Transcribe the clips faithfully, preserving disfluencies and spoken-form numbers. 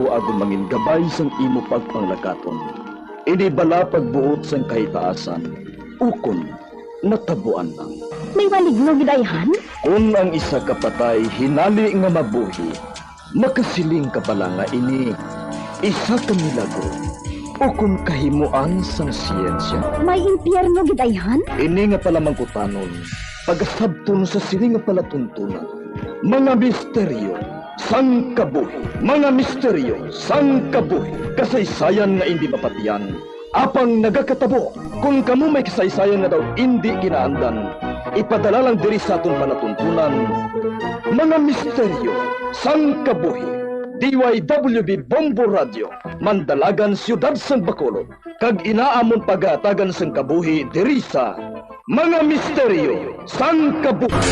Agod mangin gabay sang imo pagpanglakaton, ini bala pagbuot sang kahitaasan, ukon natabuan lang. May maligno gid ayhan? Kon ang isa ka patay hinali nga mabuhi, makasiling ka bala nga ini isa ka milagro ukon kahimuan sang siyensya. May impyerno gid ayhan? Ini nga palamangkutanon, pagasabton sa sini nga palatuntunan. Mga misteryo sang kabuhi. Mga misteryo sang kabuhi. Kasaysayan nga indi mapatian, apang nagakatabo. Kon kamo may kasaysayan nga daw indi ginaandan, ipadala lang diri sa aton palatuntunan. Mga misteryo sang kabuhi. D Y W B Bombo Radio, Mandalagan, Siyudad sang Bacolod. Kag ina amon paghatagan sang kabuhi diri sa Mga Misteryo sang Kabuhi.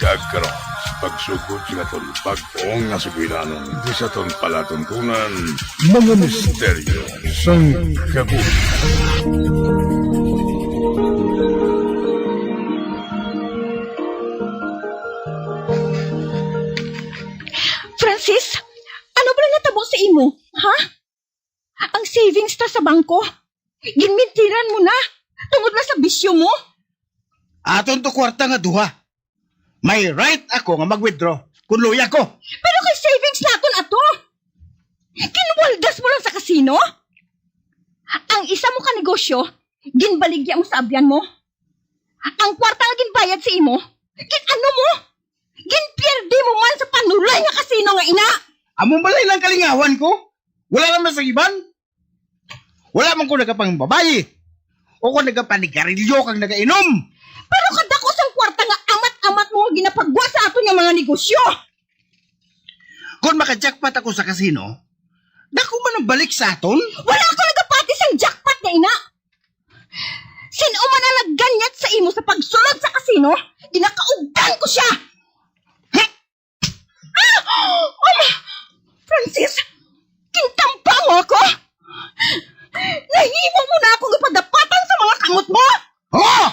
Kag karon, sa pagsugod sa aton bag-o nga sugilanon, di sa aton palatuntunan, mga misteryo sang kabuhi. Francis, ano ba natabo sa imo? Ha? Ang savings ta sa bangko, ginmintiran mo na tungod na sa bisyo mo. Aton to kwarta nga duha. May right ako nga mag-withdraw kung luyag ko. Pero kay savings naton ato. Ginwaldas mo lang sa kasino? Ang isa mo ka negosyo, ginbaligya mo sa abyan mo. Ang kwarta nga ginbayad sa imo, gin-ano mo? Ginpierde mo man sa panulay nga kasino nga ina. Amo balay lang kalingawan ko. Wala naman sa iban. Wala man ko nagapangbabayi o kung nagapanigarilyo kag nagainom. Pero kadako sang kwarta nga amat-amat mo nga ginapagwa sa aton nga mga negosyo. Kung maka-jackpot ako sa kasino, dako man ang balik sa aton. Wala ako nagapati sang jackpot nga ina. Sin-o man ang nagganyat sa imo sa pagsulod sa kasino, ginakaugdan ko siya. Ah! Ama! Francis, gintampa mo ako! Nahimo mo na akong ipadapatan sa mga kamot mo! Oh!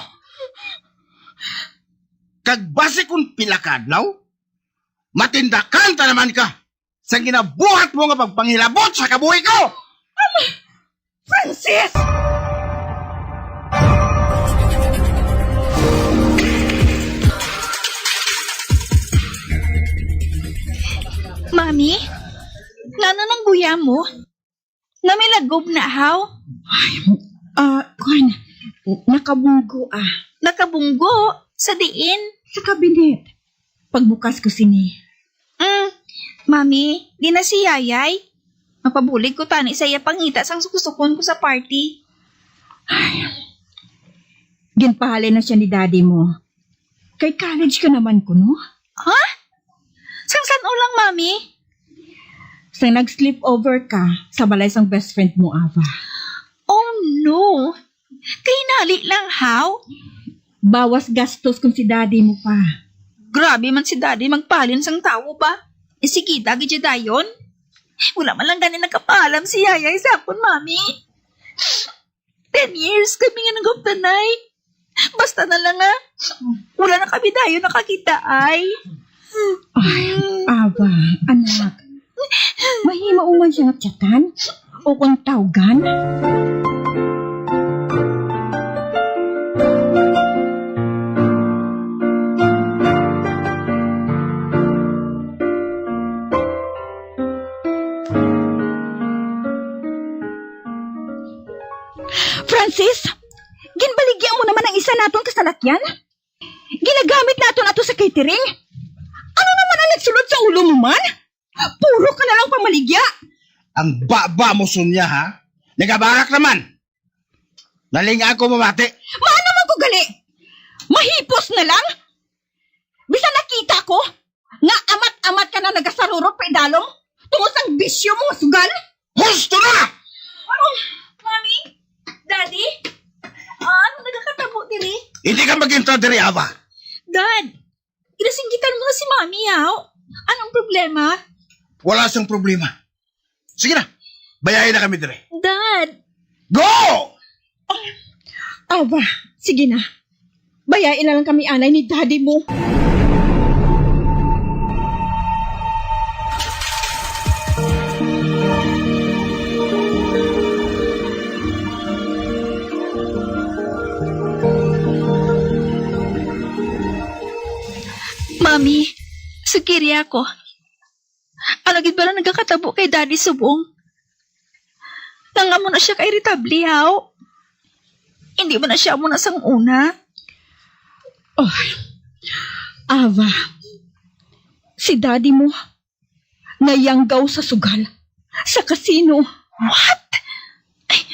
Kag basi kung pila ka adlaw, matindakan ta naman ka sa ginabuhat mo nga pagpanghilabot sa kabuhi ko! Ama! Francis! Mami, ngano nang guya mo? Namilagob na, haw? Ay, ah, kuwan, nakabunggo, ah. Nakabunggo? Sa diin? Sa kabinet. Pagbukas ko sini. Mm, Mami, di na si Yayay. Mapabulig ko tani sa iya pangita sang suksukon ko sa party. Ay, ginpahalin na siya ni Daddy mo. Kay college ka naman kuno. Ha? Sang san-o lang, Mami? Sang nag-sleepover ka sa balay sang best friend mo, Ava. Oh, no. Kay nali lang, haw? Bawas gastos kung si daddy mo pa. Grabe man si daddy magpahalin sang tawo ba? E, sige, dagi dya dayon. Wala man lang gani nagkapaalam si Yayay sa akon, Mami. Ten years kami nga nagkaptanay. Basta na lang, ah. Wala na kami dayon nakakita, ay. Ay, Ava, anak. Mahimo man siya nga tiyatan o kung tawgan. Francis, ginbaligya mo naman ang isa naton ka salakyan? Ginagamit naton ato sa catering? Ano naman ang nagsulod sa ulo mo man? Puro ka na lang pamaligya. Ang baba mo, Sonia, ha? Nagabarak naman. Nalinga ako mamati. Maan naman ko gali. Mahipos na lang. Bisan nakita ko nga amat-amat ka na nagasarurot pa idalom tungod sang bisyo mo nga sugal. Husto na! Oh, Mami, Daddy, ah, ano nagakatabo diri? Hindi ka mag-intra diri, Ava. Dad, di Amiyaw, anong problema? Wala sang problema. Sige na, bayain na kami dire. Dad! Go! Aba, sige na. Bayain na lang kami anay ni daddy mo. Mami, sugiri ako. Ano gid bala nagakatabo kay Daddy subong? Nang amo na siya ka-iritable, haw? Hindi man na siya amo na sang una? Oh, Ava, si Daddy mo nayanggaw sa sugal, sa kasino. What? Ay,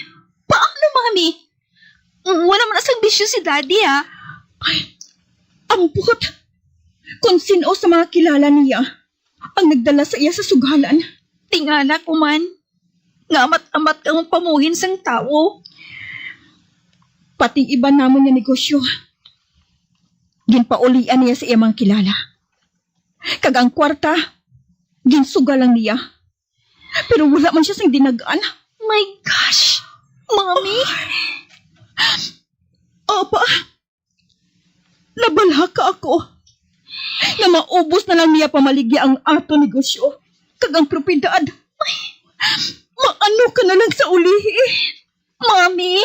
paano, Mami? Wala man na sang bisyo si Daddy, ah. Ay, ambot. Kung sin-o sa mga kilala niya ang nagdala sa iya sa sugalan. Tingala ko man, nga amat-amat kang pamuhin sang tawo. Pati iban namon nga negosyo, ginpaulian niya sa iya mga kilala. Kag ang kwarta, ginsugal lang niya. Pero wala man siya sing dinag-an. My gosh! Mommy! Apa, nabalaka ako nga maubos na lang niya pamaligya ang aton negosyo kag ang propiedad. Maano ka na lang sa ulihi? Mommy!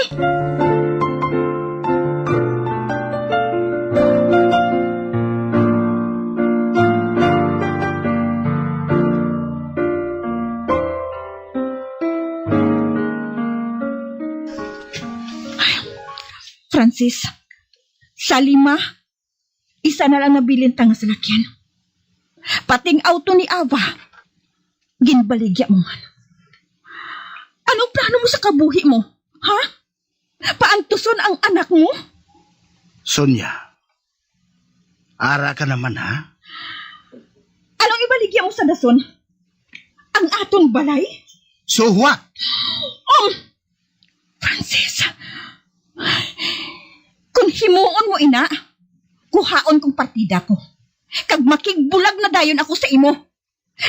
Francis, sa lima, isa na lang nabilin ta nga salakyan. Pating auto ni Ava, ginbaligya mo man. Anong plano mo sa kabuhi mo? Ha? Paantuson ang anak mo? Sonia, ara ka naman, ha? Anong ibaligya mo sa dason? Ang aton balay? So what? Um, Francis, kung himuon mo ina, kuhaon kong partida ko. Kag makigbulag na dayon ako sa imo.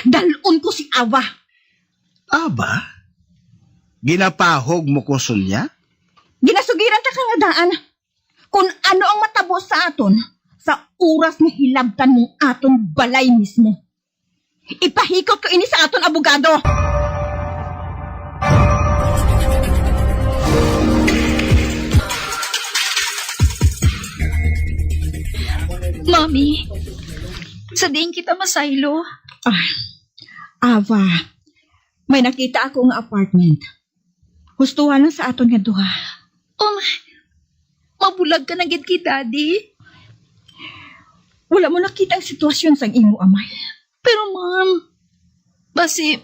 Dal-on ko si Ava. Ava? Ginapahog mo ko, Sonia? Ginasugiran ta ka nga daan. Kung ano ang matabo sa aton, sa oras nga hilabtan mong aton balay mismo. Ipahikot ko ini sa aton abogado. Mami, sa diin kita masaylo? Ah, Ava, may nakita ako nga apartment. Hustuhan lang sa aton nga duha. Um, mabulag ka na gid kay Daddy. Wala mo nakita ang sitwasyon sang imo amay. Pero, Ma'am, basi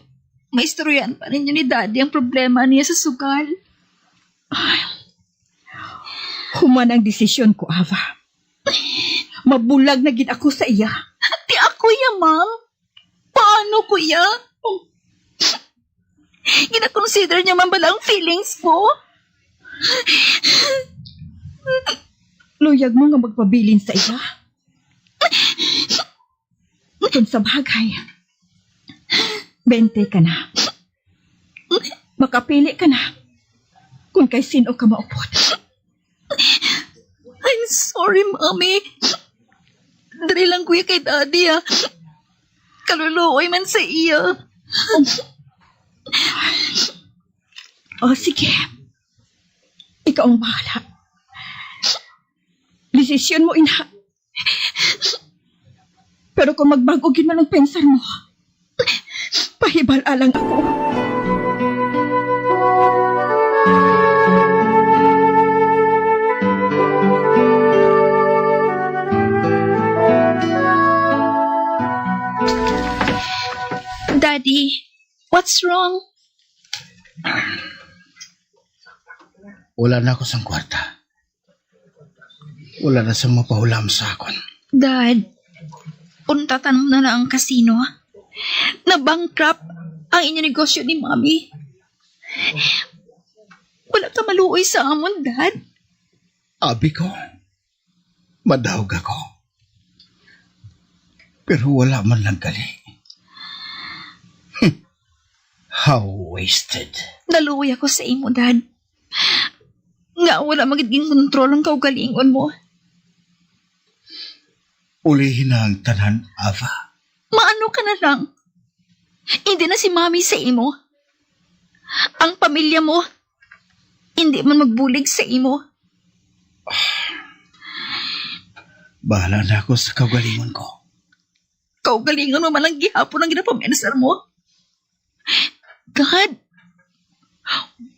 maistoryahan pa ninyo ni Daddy ang problema niya sa sugal. Ay, human ang desisyon ko, Ava. Mabulag na gid ako sa iya. Ti ako iya, Ma'am. Paano, kuya? Gina-consider niya man bala ang feelings ko? Luyag mo nga magpabilin sa iya? Kung sa bagay, bente ka na. Makapili ka na kung kay sin-o ka maupod. I'm sorry, Mommy. Diri lang ko iya kay Daddy, ah. Kaluluoy man sa iya. O, sige. Ikaw ang bahala. Desisyon mo, ina. Pero kung magbag-o gid man ang pensar mo, pahibal-a lang ako. Daddy, what's wrong? Wala na ako sang kwarta. Wala na sang mapahulam sa akon. Dad, untatan mo na lang ang kasino. Na-bankrupt ang inyo negosyo ni Mommy. Wala ka maluoy sa amon, Dad. Abi ko, madawg ako. Pero wala man lang gali. Hmm. How wasted. Naluoy ako sa imo, Dad. Nga wala man gid ginkontrol ang kaugalingon mo. Ulihi na ang tanan, Ava. Maano ka na lang? Hindi na si Mami sa imo. Ang pamilya mo, hindi man magbulig sa imo. Bahala na ako sa kaugalingon ko. Kaugalingon mo man lang gihapon ang ginapamensar mo. God,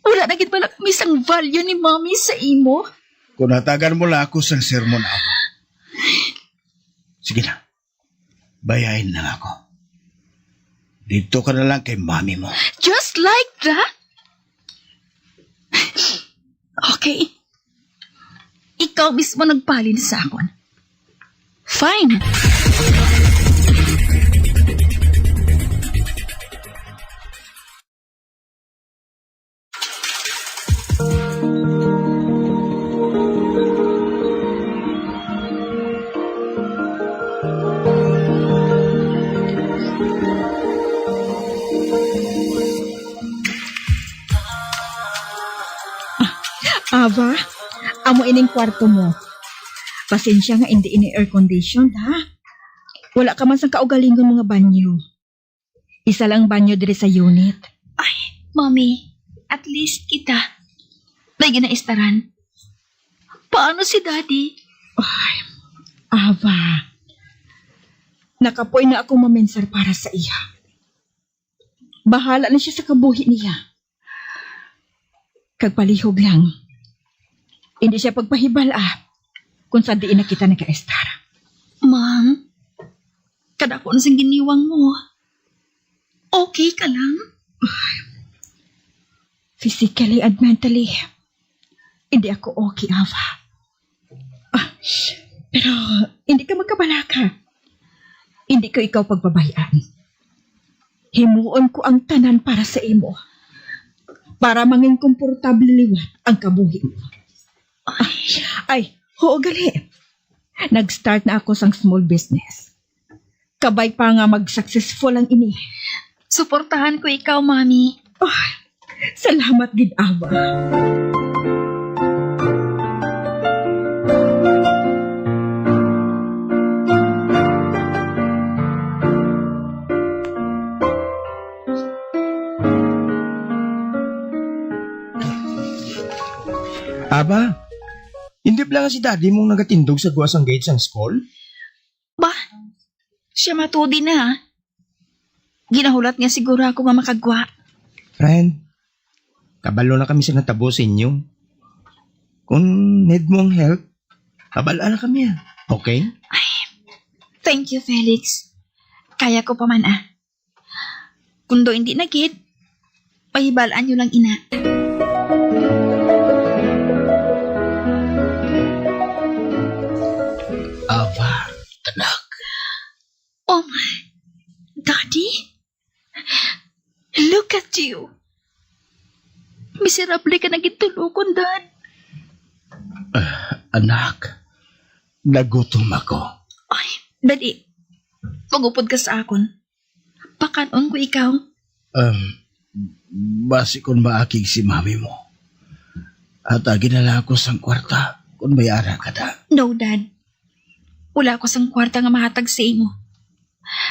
wala na gid bala kami sang value ni Mami sa imo. Kung hatagan mo lang ako sang sermon, Ava. Sige na. Bayain na ako. Dito ka na lang kay Mami mo. Just like that? Okay. Ikaw mismo nagbalin sa akon. Fine. Ava, amo ining kwarto mo. Pasensya nga indi ini air conditioned, ha? Wala ka man sang kaugalingon mo nga banyo. Isa lang banyo diri sa unit. Ay, Mommy, at least kita may ginaistaran. Paano si Daddy? Ay, Ava, nakapoy na ako mamensar para sa iya. Bahala na siya sa kabuhi niya. Kag palihog lang, hindi siya pagpahibal-a kung sa diin na kita nagaestar. Ma'am, kadako na sing giniwang mo. Okay ka lang? Physically and mentally, hindi ako okay, Ava. Ah, pero hindi ka magkabalaka. Hindi ko ikaw pagbabayaan. Himuon ko ang tanan para sa imo. Para mangin komportable liwat ang kabuhi mo. Ay, ay, oo, gali. Nag-start na ako sang small business. Kabay pa nga mag-successful ang ini. Suportahan ko ikaw, Mami. Oh, salamat gid, Ava. Aba, hindi bala nga si Daddy mong nagatindog sa gwa sang gate sang school? Ba, siya matudi na, ha? Ginahulat niya siguro ako nga makagwa. Friend, kabalo na kami sa natabo sa inyo. Kung need mo ang help, kabalo na kami, ha? Okay? Ay, thank you, Felix. Kaya ko pa man, ah. Kung daw hindi na gid, pahibal-an niyo lang ina. Ava, anak. Oh my, Daddy? Look at you. Miserable ka na gid tulukon, Dad. Ah, anak, nagutom ako. Ay, dali. Mag-upod ka sa akon. Pakan-on ko ikaw. Um, basi kung maakig si mami mo, hatagi na lang ako sang kwarta kung may ara ka da. No, Dad. Wala ko sang kwarta nga mahatag sa imo.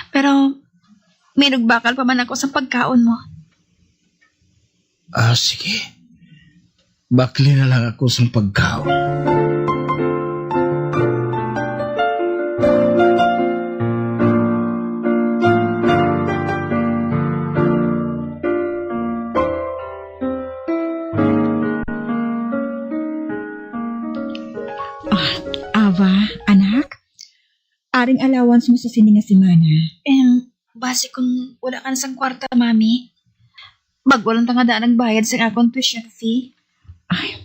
Pero may nagbakal pa man ako sang pagkaon mo. Ah, sige. Bakli na lang ako sang pagkaon. Ah, Ava, anak, aring allowance mo sa sini nga semana. Em, basi kung wala ka na sang kwarta, Mami. Bag-o lang ta nga daan nagbayad sa akon tuition fee. Ay,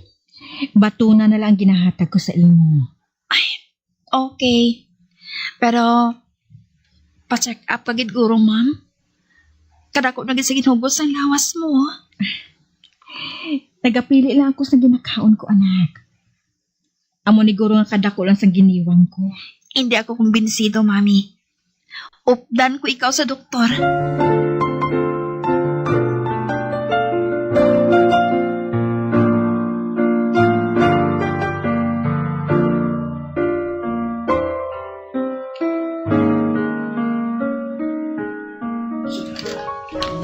batuna na lang ang ginahatag ko sa imo. Ay, okay. Pero, pa-check up ka gid guro, ma'am. Kadako na gid sa ginhubos ang lawas mo. Nagapili lang ako sa ginakaon ko, anak. Amo ni guro nga kadako lang sang giniwang ko. Hindi ako kumbinsido, Mami. Updan ko ikaw sa doktor.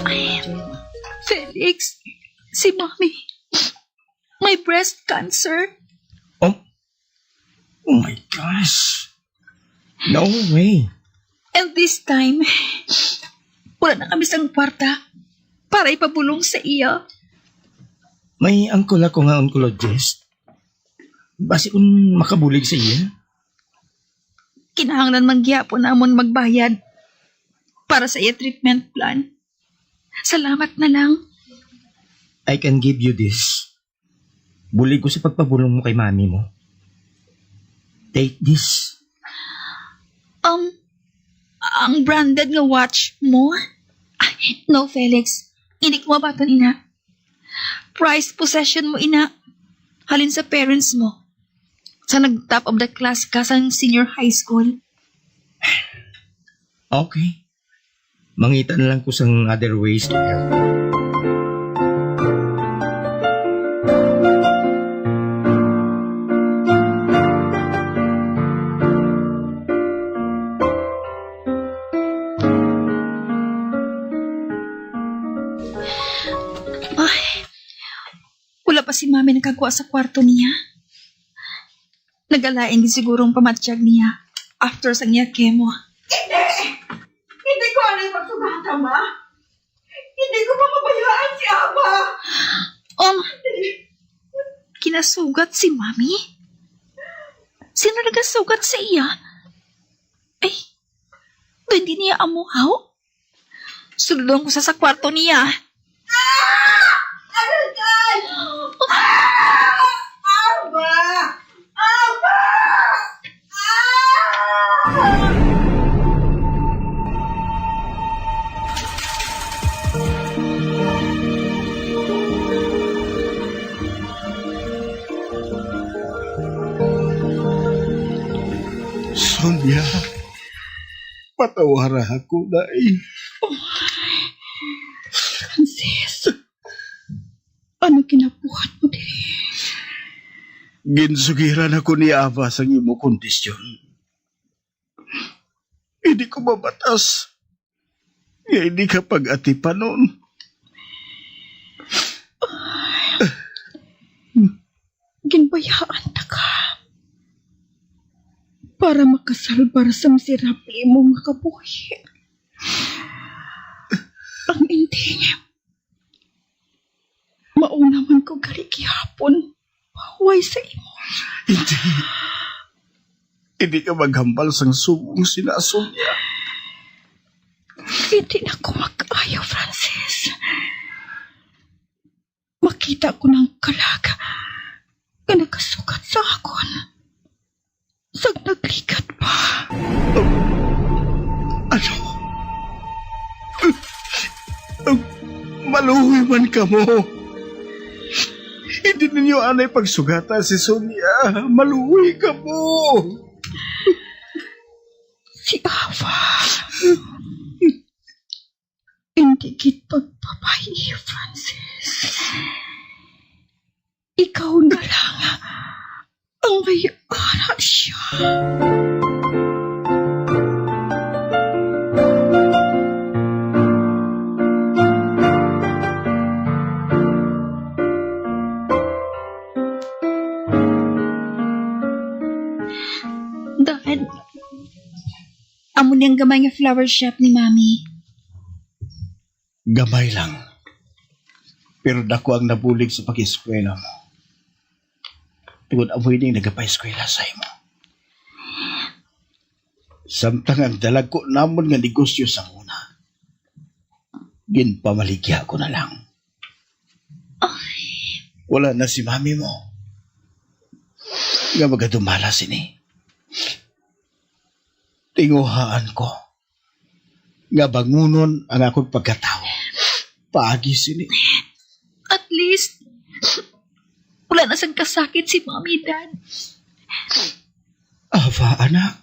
Ay, Felix, si Mommy may breast cancer. Oh? Oh my gosh. No way. And this time, wala na kami sang kwarta para ipabulong sa iya. May angkol ako nga oncologist. Basi kung makabulig sa iya. Kinahanglan man gihapon namon magbayad para sa iya treatment plan. Salamat na lang. I can give you this. Bulig ko sa pagpabulong mo kay mami mo. Take this. Um, ang branded nga watch mo? Ay, no, Felix. Hindi ko mabaton ina. Prized possession mo ina. Halin sa parents mo. Sa nag-top of the class ka sa senior high school. Okay. Mangita na lang ko sang other ways to help. Ay, wala pa si Mami nakagwa sa kwarto niya. Nagalain gid siguro ang pamatyag niya after sang iya chemo. Hindi! Hindi ko anay pagsugata, ma. Hindi ko pa mabayaan si Ava. Um, kinasugat si Mami? Sino nagasugat sa iya? Ay, hindi niya amo, haw? Sudlon ko sa, sa kwarto niya. Ah! Aray! Ah! Aba! Aba! Ah! Sonia, patawara ako, day. Francis, ano ginabuhat mo diri? Ginsugiran ako ni Ava sang imo kondisyon. Hindi ko mabatas nga hindi ka pag-atipanon. Ginbayaan ta ka para makasalbar sa miserable mo nga kabuhi. Ang ending, mauna man ko gali gihapon, pahuway sa imo. Hindi. Hindi ka maghambal sang subong sina Sonia. Hindi na ko mag-ayo, Francis. Makita ko ng kalag nga nagasugat sa akon. Sang nagligad pa. Ano? Maluoy man kamo. Hindi ninyo anay pagsugata si Sonia. Maluoy kamo. Si Ava. Hindi gid pagbabayi, Francis. Ikaw na lang ang may ara siya. Dad, amo ni ang gamay nga flower shop ni Mami. Gamay lang. Pero dako ang nabulig sa pag-eskwela mo. Tungod amo ining nagapaeskwela sa imo. Samtang ang dalagko namon nga negosyo sa una, ginpamaligya ko na lang. Wala na si mami mo nga magadumala sini. Tinguhaan ko nga bangunon ang akong pagkatawo paagi sini. At least, wala na sang kasakit si Mommy, Dad. Ava, anak.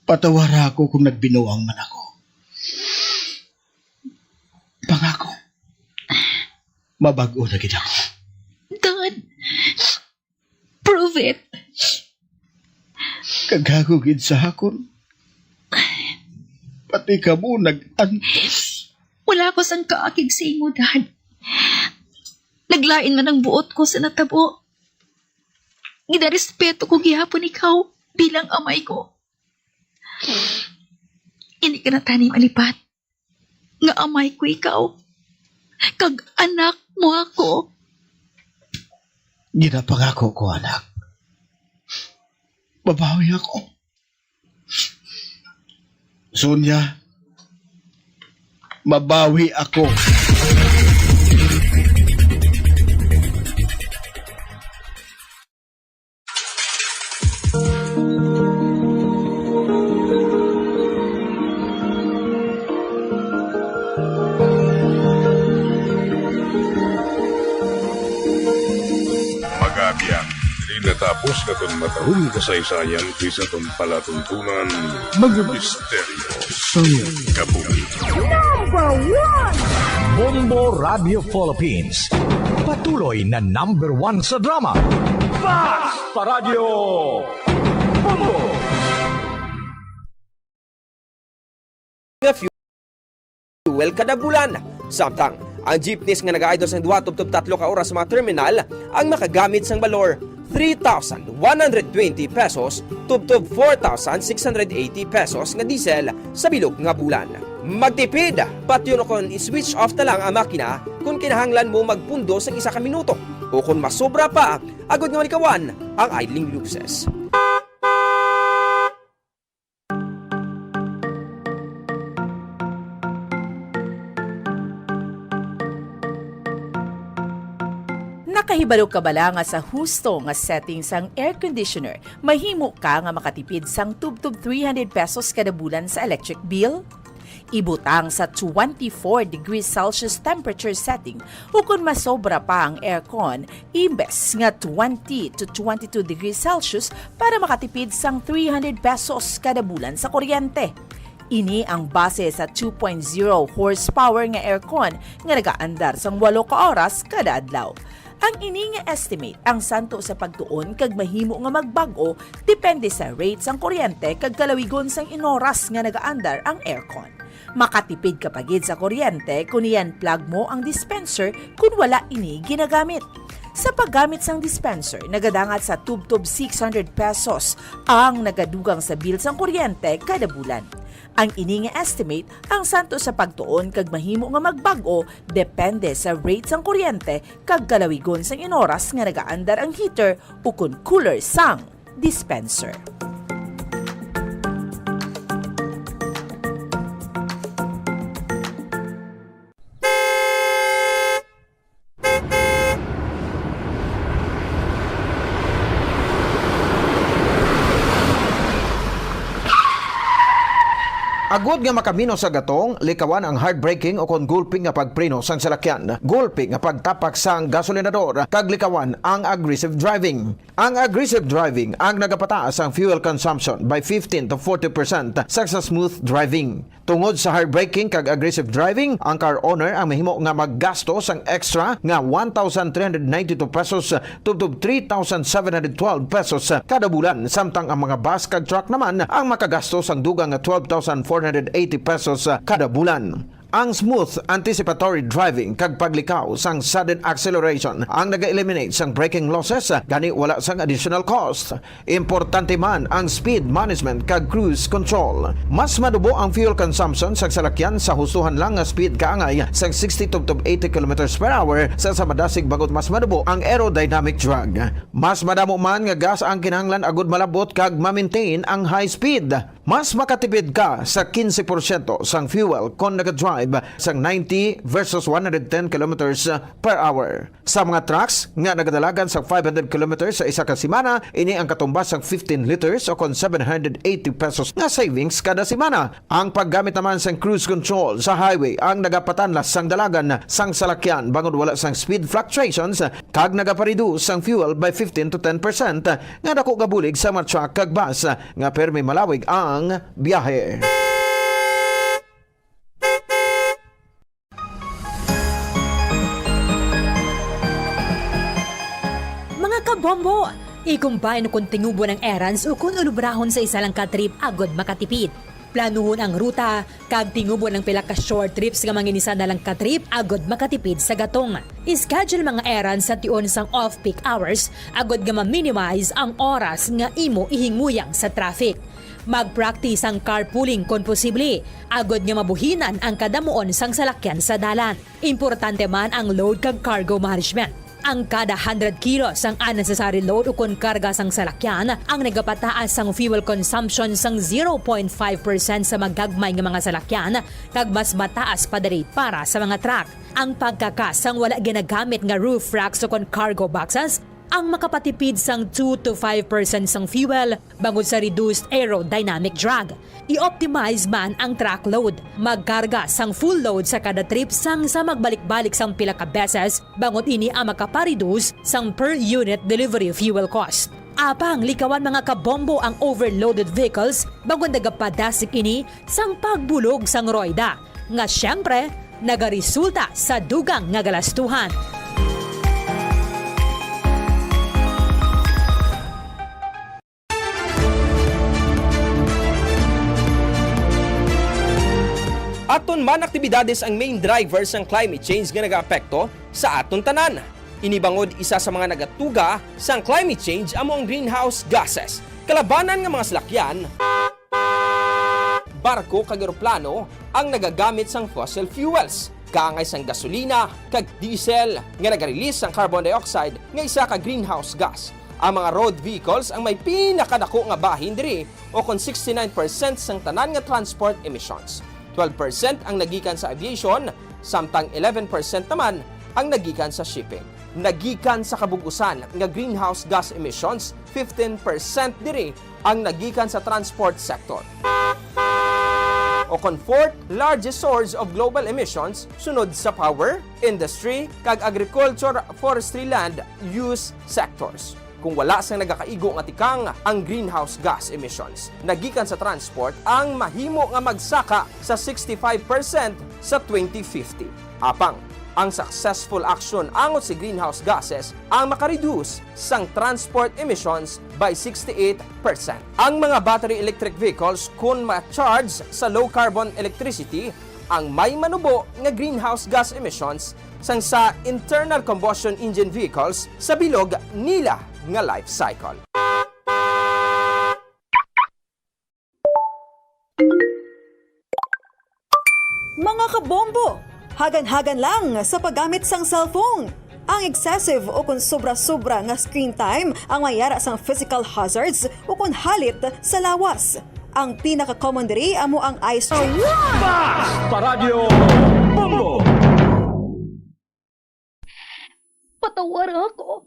Patawara ako kung nagbinuang man ako. Pangako, mabag-o na gid ako. Dad, prove it. Kag ako gid sa akon, pati kamo nag-antos. Wala ko sang kaakig sa imo, Dad. Naglain man ang buot ko sa natabo. Ginarespeto ko gihapon ikaw bilang amay ko. Hindi ka na tani malipat nga amay ko ikaw, kag anak mo ako. Ginapangako ko, anak. Mabawi ako. Sonia, mabawi ako. Mag-abyan, diri natapos naton matahong kasaysayan kay sa aton palatuntunan, mga misteryo sa kabuhi. Number one! Bombo Radio Philippines, patuloy na number one sa drama. Basta Radio Bombo! Nga fuel kada bulan. Samtang ang jeepneys nga nagaay sang duha tubtob tatlo ka oras sa mga terminal ang makagamit sang balor three thousand one hundred twenty pesos tubtob four thousand six hundred eighty pesos nga diesel sa bilog nga bulan. Magtipid, patyon ukon i-switch off na lang ang makina kon kinahanglan mo magpundo sang isa ka minuto, o kon masobra pa, agod nga malikawan ang idling luces. Nakahibalo ka bala nga sa husto nga setting sang air conditioner, mahimo ka nga makatipid sang tubtob three hundred pesos kada bulan sa electric bill? Ibutang sa twenty-four degrees Celsius temperature setting, ukon masobra pa ang aircon, imbes nga twenty to twenty-two degrees Celsius para makatipid sang three hundred pesos kada bulan sa kuryente. Ini ang base sa two point zero horsepower nga aircon nga nagaandar sang walo ka oras kada adlaw. Ang ini nga estimate ang santo sa pagtuon kag mahimo nga magbag-o depende sa rate sang kuryente kag kalawigon sang inoras nga nagaandar ang aircon. Makatipid ka pa gid sa kuryente kon i-unplug mo ang dispenser kon wala ini ginagamit. Sa paggamit sang dispenser, nagadangat sa tubtob six hundred pesos ang nagadugang sa bill sang kuryente kada bulan. Ang ini nga estimate ang santo sa pagtuon kag mahimo nga magbag-o depende sa rate sang kuryente kag kalawigon sang inoras nga nagaandar ang heater ukon cooler sang dispenser. Agod nga makaminos sa gatong, likawan ang hard braking o kon gulpi nga pagpreno sang salakyan, gulpi nga pagtapak sang gasolinador, kag likawan ang aggressive driving. Ang aggressive driving ang nagapataas ang fuel consumption by fifteen to forty percent sa, sa smooth driving. Tungod sa hard braking kag aggressive driving, ang car owner ang mahimo nga maggasto sang extra nga one thousand three hundred ninety-two pesos tubtob three thousand seven hundred twelve pesos kada bulan, samtang ang mga bus kag truck naman ang makagasto sang dugang nga twelve thousand four hundred eighty pesos kada bulan. Ang smooth anticipatory driving kag paglikaw sang sudden acceleration ang naga-eliminate sang braking losses, gani wala sang additional cost. Importante man ang speed management kag cruise control. Mas madubo ang fuel consumption sang salakyan sa hustohan lang nga speed kaangay sang sixty tubtob eighty kilometers per hour sa, sa madasig, bangod mas madubo ang aerodynamic drag. Mas madamo man nga gas ang kinahanglan agud malab-ot kag ma-maintain ang high speed. Mas makatipid ka sa quince porsyento sang fuel kon naga-drive ay ba, sang ninety versus one hundred ten kilometers per hour. Sa mga trucks nga nagadalagan sa five hundred kilometers sa isa ka semana, ini ang katumbas sang fifteen liters o kon seven hundred eighty pesos nga savings kada semana. Ang paggamit naman sang cruise control sa highway ang nagapatanlas sang dalagan sang salakyan bangod wala sang speed fluctuations kag nagapareduce sang fuel by fifteen to ten percent nga dako nga bulig sa mga truck kag bus nga permi malawig ang biyahe. Mga kabombo, i-combine kon tingubon ang errands o kon ulubrahon sa isa lang ka trip agod makatipid. Planuhon ang ruta, kag tingubon ang pila ka short trips nga manginisa na lang ka trip agod makatipid sa gatong. Schedule mga errands sa tion sang off-peak hours agod nga ma-minimize ang oras nga imo ihingmuyang sa traffic. Mag-practice ang carpooling kon posible, agod nga mabuhinan ang kadamuon sang salakyan sa dalan. Importante man ang load kag cargo management. Ang kada hundred kilos sang unnecessary load ukon karga sang salakyan ang nagapataas sang fuel consumption sang zero point five percent sa magagmay nga mga salakyan, kag mas mataas pa diri para sa mga truck. Ang pagkakas sang wala ginagamit nga roof racks ukon cargo boxes ang makapatipid sang two to five percent sang fuel bangod sa reduced aerodynamic drag. I-optimize man ang truck load. Magkarga sang full load sa kada trip sang sa magbalik-balik sang pila ka beses, bangod ini ang makapareduce sang per unit delivery fuel cost. Apang likawan, mga kabombo, ang overloaded vehicles bangod nagapadasig ini sang pagbulog sang royda, nga siyempre nagaresulta sa dugang nga galastuhan. Aton man aktibidades ang main driver sang climate change nga nagaapekto sa aton tanan. Ini bangod isa sa mga nagatuga sang climate change amo ang greenhouse gases. Kalabanan nga mga salakyan, barko kag eroplano ang nagagamit sang fossil fuels, kaangay sang gasolina kag diesel nga naga-release sang carbon dioxide nga isa ka greenhouse gas. Ang mga road vehicles ang may pinakadako nga bahin diri, o kon sixty-nine percent sang tanan nga transport emissions. Twelve percent ang nagikan sa aviation, samtang eleven percent naman ang nagikan sa shipping. Nagikan sa kabug-usan nga greenhouse gas emissions, fifteen percent diri ang nagikan sa transport sector. O kon fourth largest source of global emissions, sunod sa power, industry, kag agriculture, forestry, land use sectors. Kung wala sang nagakaigo nga tikang, ang greenhouse gas emissions nagikan sa transport ang mahimo nga magsaka sa sixty-five percent sa twenty fifty. Apang, ang successful action angot sa greenhouse gases ang makareduce sang transport emissions by sixty-eight percent. Ang mga battery electric vehicles, kun ma-charge sa low carbon electricity, ang may manubo nga greenhouse gas emissions sang sa internal combustion engine vehicles sa bilog nila nga life cycle. Mga kabombo, hagan-hagan lang sa paggamit sang cellphone. Ang excessive o kon sobra-sobra nga screen time ang mayara sang physical hazards o kon halit sa lawas. Ang pinaka-common diri amo ang eye strain. Basta Radyo Bombo! Patawara ako.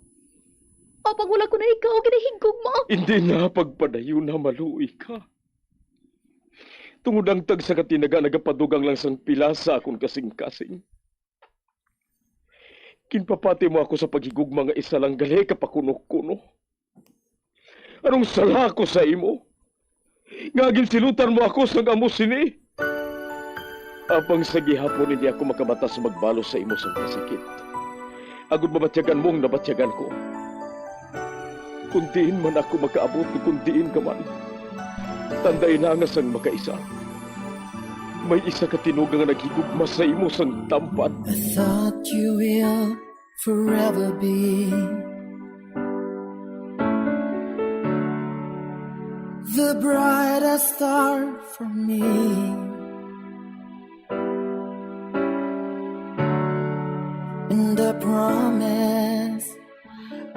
Apang wala ko na ikaw ginahigugma. Hindi na pagpadayon na maluoy ka. Tungod ang tagsa ka tinaga nagapadugang lang sang pila sa akon kasing-kasing. Ginpapati mo ako sa paghigugma nga isa lang gali ka pakuno-kuno. Anong sala ko sa imo? Nga ginsilutan mo ako sang amo sini? Apang sa gihapon hindi ako makabata sa magbalos sa imo sang kasakit. Agud mabatyagan mo ang nabatyagan ko. Kung diin man ako makaabot, kung diin ka man, tanday na nga sang makaisa. May isa ka tinuga nga naghigugma sa imo sang tampad. I thought you will forever be the brightest star for me. And I promise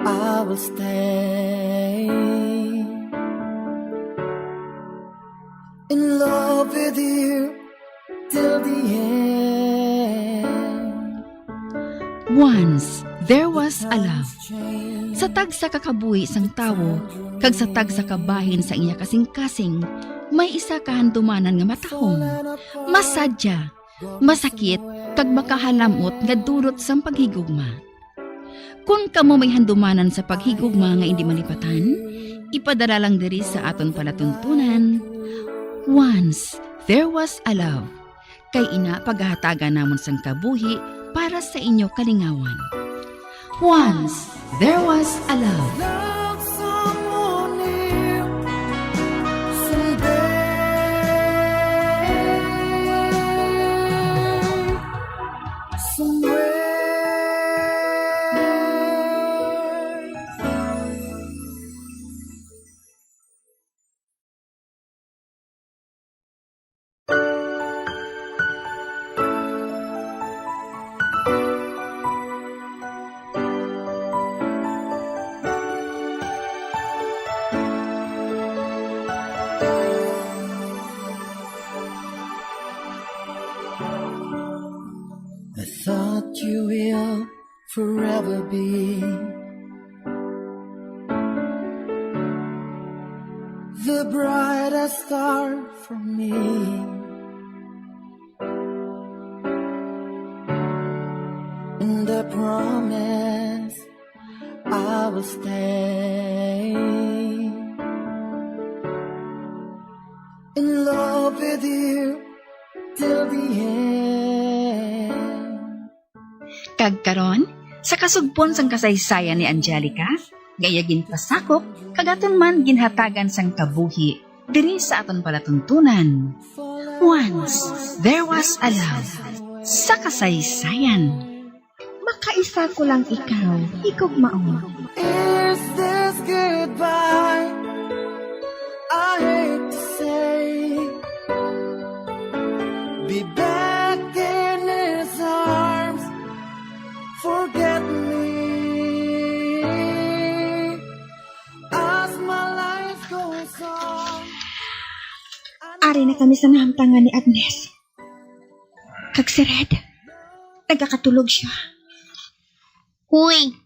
I will stay in love with you till the end. Once, there was a love. Sa tagsa ka kabuhi sang tawo, kag sa tagsa ka bahin sang iya kasingkasing, may isa ka handumanan nga matahom, masadya, masakit, kag makahalam-ot nga dulot sang paghigugma. Kon kamo may handumanan sa paghigugma nga indi malipatan, ipadala lang diri sa aton palatuntunan. Once, there was a love. Kay ina, pagahatagan namon sang kabuhi para sa inyo kalingawan. Once, there was a love. Love someone new someday. Somewhere. I thought you will forever be the brightest star for me. And I promise I will stay in love with you till the end. Kag karon, sa kasugpon sang kasaysayan ni Angelica, nga iya ginpasakop kag aton man ginhatagan sang kabuhi diri sa aton palatuntunan. Once, there was a love sa kasaysayan. Makaisa ko lang ikaw, higugmaon. Is this goodbye? I hate to say. Be back in his arms. Forget me as my life goes on. Ari na kami sa nahamtangan ni Agnes. Kag si Red, nagakatulog siya. Uy,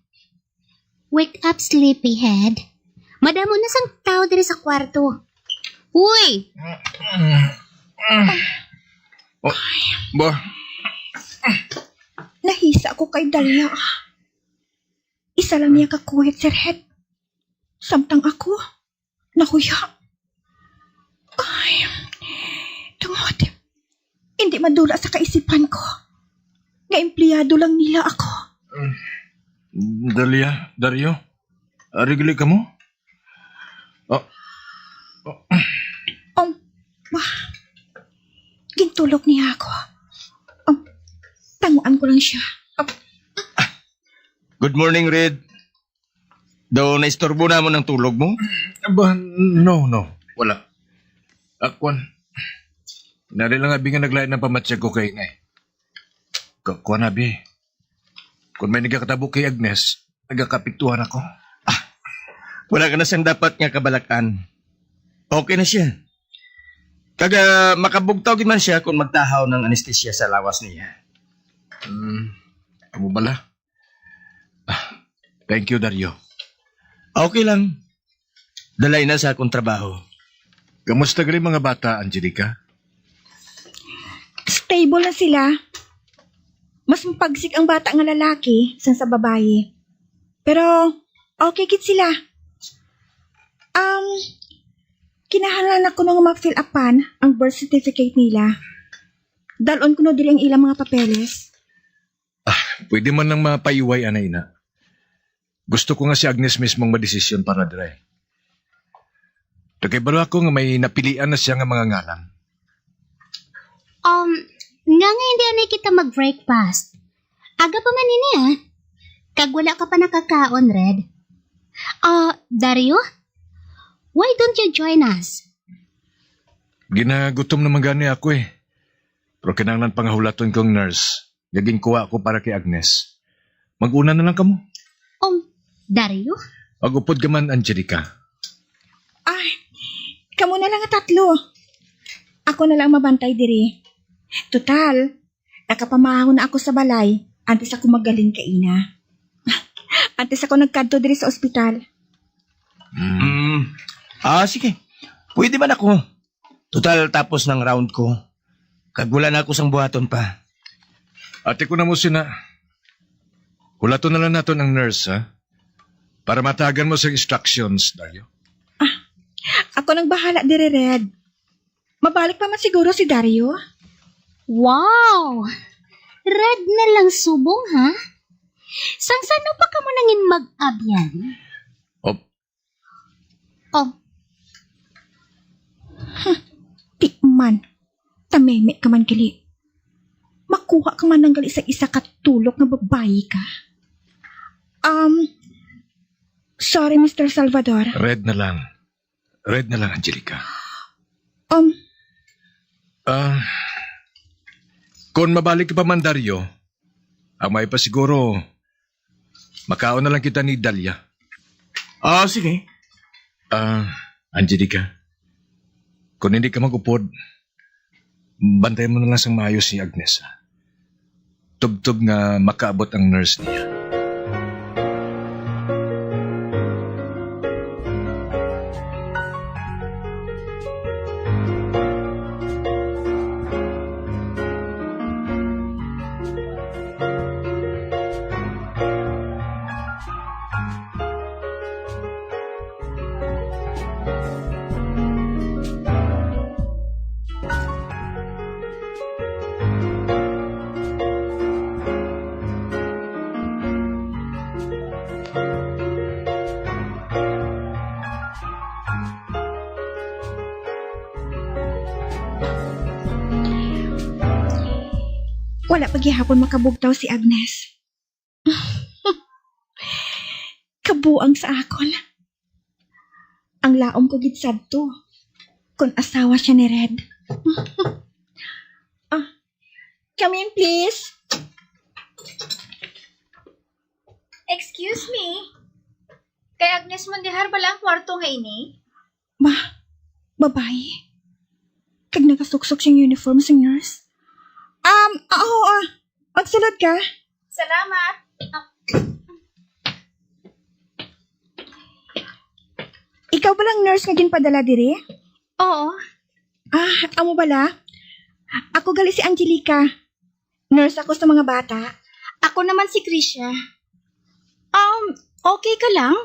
wake up, sleepyhead. Madamo na sang tao diri sa kwarto. Uy! Oh, ba? Nahisa ko kay Dalia. Isa lang niya ka kuwit, Sir Head. Samtang ako, nahuya. Ay, tungod, hindi madula sa kaisipan ko nga empleyado lang nila ako. Dalia, Dario, arigli ka mo? Oh. Oh. Um, wah. Gintulog niya ako. Um, tanguan ko lang siya. Um, Good morning, Red. Daw naistorbo namon ang tulog mo? Aba, no, no. Wala. Ah, kwan. Nari lang abi nga naglain ang pamatyag ko kay Inay. Ka-, kwan abi. Kung may nagakatabo kay Agnes, nagakapiktuhan ako. Ah, wala ka na siyang dapat nga kabalak-an. Okay na siya. Kag, ah, makabugtaw gid man siya kung magtahaw ng anesthesia sa lawas niya. Hmm, amo bala? Ah, thank you, Dario. Okay lang. Dalay na sa akong trabaho. Kamusta gali mga bata, Angelica? Stable na sila. Mas mapagsik ang bata nga lalaki sang sa babayi. Pero okay gid sila. Um, kinahanglan ako nga ma-fill upan ang birth certificate nila. Dalon ko no diri ang ilang mga papeles. Ah, pwede man nang mapaiway, ana, ina. Gusto ko nga si Agnes mismo ang madesisyon para dire. Nakahibalo ako nga may napilian na siya nga mga ngalan. Um, nga nga hindi anay kita mag-breakfast. Aga pa man ini, ah. Kag wala ka pa nakakaon, Red. Ah, Dario? Why don't you join us? Ginagutom naman gani ako eh. Pero kinahanglan pangahulaton kong nurse nga ginkuha ko para kay Agnes. Mag-una na lang kamo. Um, Dario? Mag-upod ka man, Angelica. Ay, kamo na lang nga tatlo. Ako na lang mabantay diri. Total, nakapamahon na ako sa balay. antes ako magaling kaina. Antes ako nagkadto diri sa ospital. Mm. Ah, sige. Pwede man ako. Total, tapos ng round ko. Kag wala na ako sang buhaton pa. Ate ko na mo sina. Hulaton na lang naton ang nurse, ha? Para matagan mo sa instructions, Dario. Ah, ako nang bahala dire, Red. Mabalik pa man siguro si Dario. Wow! Red na lang subong, ha? Sang sano pa kamo nangin mag-abyan? Op. Oh. Huh, di man. Tameme ka man gali. Makuha ka man lang gali sa isa ka tulok nga babayi ka. Um, sorry, Mister Salvador. Red na lang. Red na lang, Angelica. Um, Ah, kung mabalik ka pa man, Dario, ang may pa siguro, makaon na lang kita ni Dalia. Ah, sige. Ah, Angelica, kung hindi ka mag-upod, bantay mo na lang sang maayo si Agnes, ha? Tubtob nga makaabot ang nurse niya. Wala pa gihapon makabugtaw si Agnes. Kabuang sa akon. Ang laom ko gid sadto kon asawa siya ni Red. Ah, come in, please. Excuse me. Kay Agnes Mondihar bala ang kwarto nga ini? Ba, babayi. Kag nagasuksok siyang uniform sang nurse. Um, ah, oo, ah. Magsulod ka. Salamat. Ikaw ba lang nurse nga ginpadala diri? Oo. Ah, amo bala? Ako gali si Angelica. Nurse ako sa mga bata. Ako naman si Krisha. Um, okay ka lang?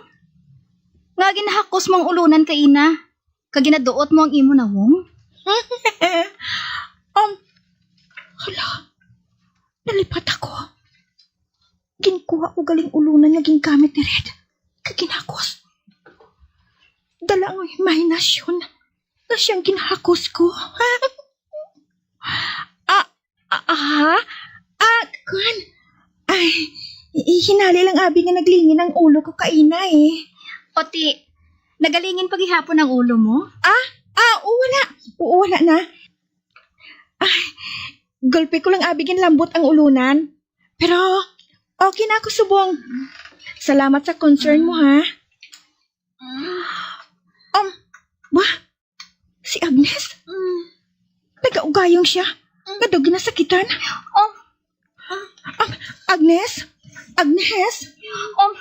Nga ginahakos mo ang ulunan kaina, kag ginaduot mo ang imo nawong? Um, hala, nalipat ako. Ginkuha ko galing ulunan nga gingamit ni Red, kag ginhakos. Dala ang imahinasyon nga siyang ginhakos ko. Ah, ah, ah, ah, kuwan. Ay, i-, hinali lang abi nga naglingin ang ulo ko kaina, eh. O ti, nagalingin pa gihapon ang ulo mo? Ah, ah, oo, wala. Oo, wala na. Ay, gulpi ko lang abi ginlambot ang ulunan. Pero okay na ako subong. Salamat sa concern mo, ha. Um, ba? Si Agnes? Mm. Nagaugayong siya. Mm. Nga daw ginasakitan. Oh. Um, Agnes? Agnes? Um,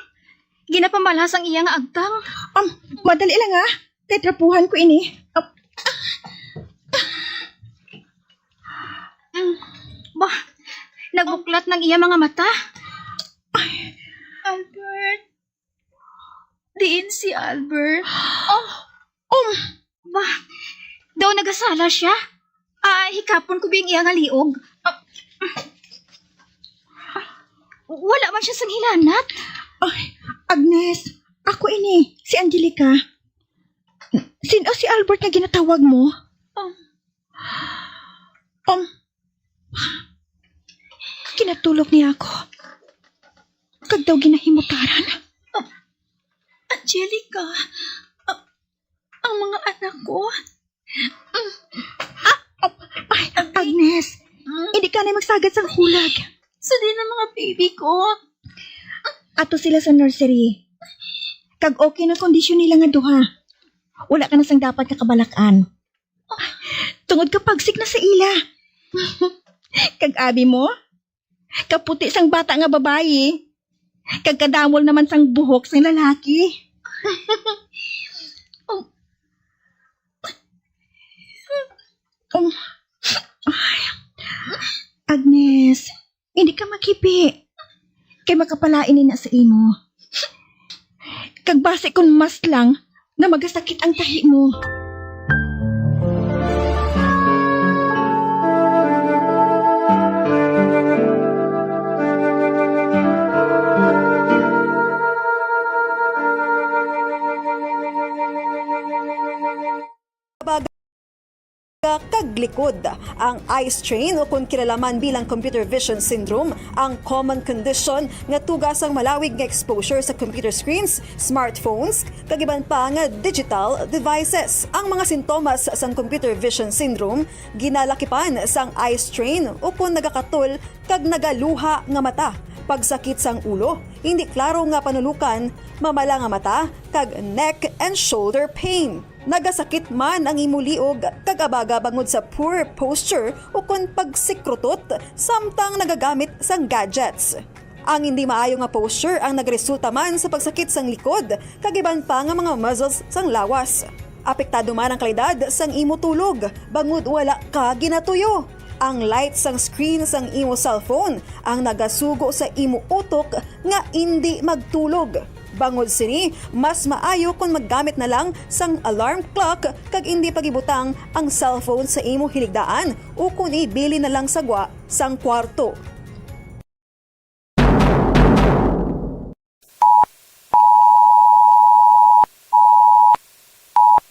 ginapamalhas ang iya nga agtang. Um, madali lang, ha. Kay trapuhan ko ini. Um, Mm. Bah, nagbuklat ng iya mga mata. Ay. Albert. Diin si Albert? Oh. Um. Ba, daw nagasala siya? Ah, hikapon ko biyang iya nga liog. Ah, wala man siya sang hilanat. Ay, Agnes, ako ini, si Angelica. Sin-o si Albert nga ginatawag mo? Um. Um, kinatulog niya ako. Kag daw ginahimutaran. Angelica, a-, ang mga anak ko. Mm. Ah, ah, ay, Agnes, mm, hindi ka na magsagad sang hulag. Sa din ang mga baby ko. Ato sila sa nursery. Kag okay na kondisyon nila nga duha. Wala ka na sang dapat nga kabalak-an. Tungod ka pagsik na sa ila. Kag abi mo, Kaputi sang bata nga babayi. Kag kadamol naman sang buhok sang lalaki. Um, um, ay. Agnes, hindi ka maghibi. Kay makapalain ni na sa imo. Kag basi kun mas lang nga magasakit ang tahi mo. Kag likod. Ang eye strain, o kon kilala man bilang computer vision syndrome, ang common condition nga tuga sang malawig nga exposure sa computer screens, smartphones, kag iban pa nga digital devices. Ang mga sintomas sang computer vision syndrome ginalakipan sang eye strain o kon nagakatol kag nagaluha nga mata, pagsakit sang ulo, hindi klaro nga panulukan, mamala nga mata, kag neck and shoulder pain. Nagasakit man ang imo liog kag abaga bangod sa poor posture o kon pagsikrutot samtang nagagamit sang gadgets. Ang hindi maayo nga posture ang nagresulta man sa pagsakit sang likod kag iban pa nga mga muscles sang lawas. Apektado man ang kalidad sang imo tulog bangod wala ka ginatuyo. Ang light sang screen sang imo cellphone ang nagasugo sa imo utok nga indi magtulog. Bangod sini, mas maayo kon maggamit na lang sang alarm clock kag indi pagibutang ang cellphone sa imo hiligdaan ukon ibilin na lang sa gwa sang kwarto.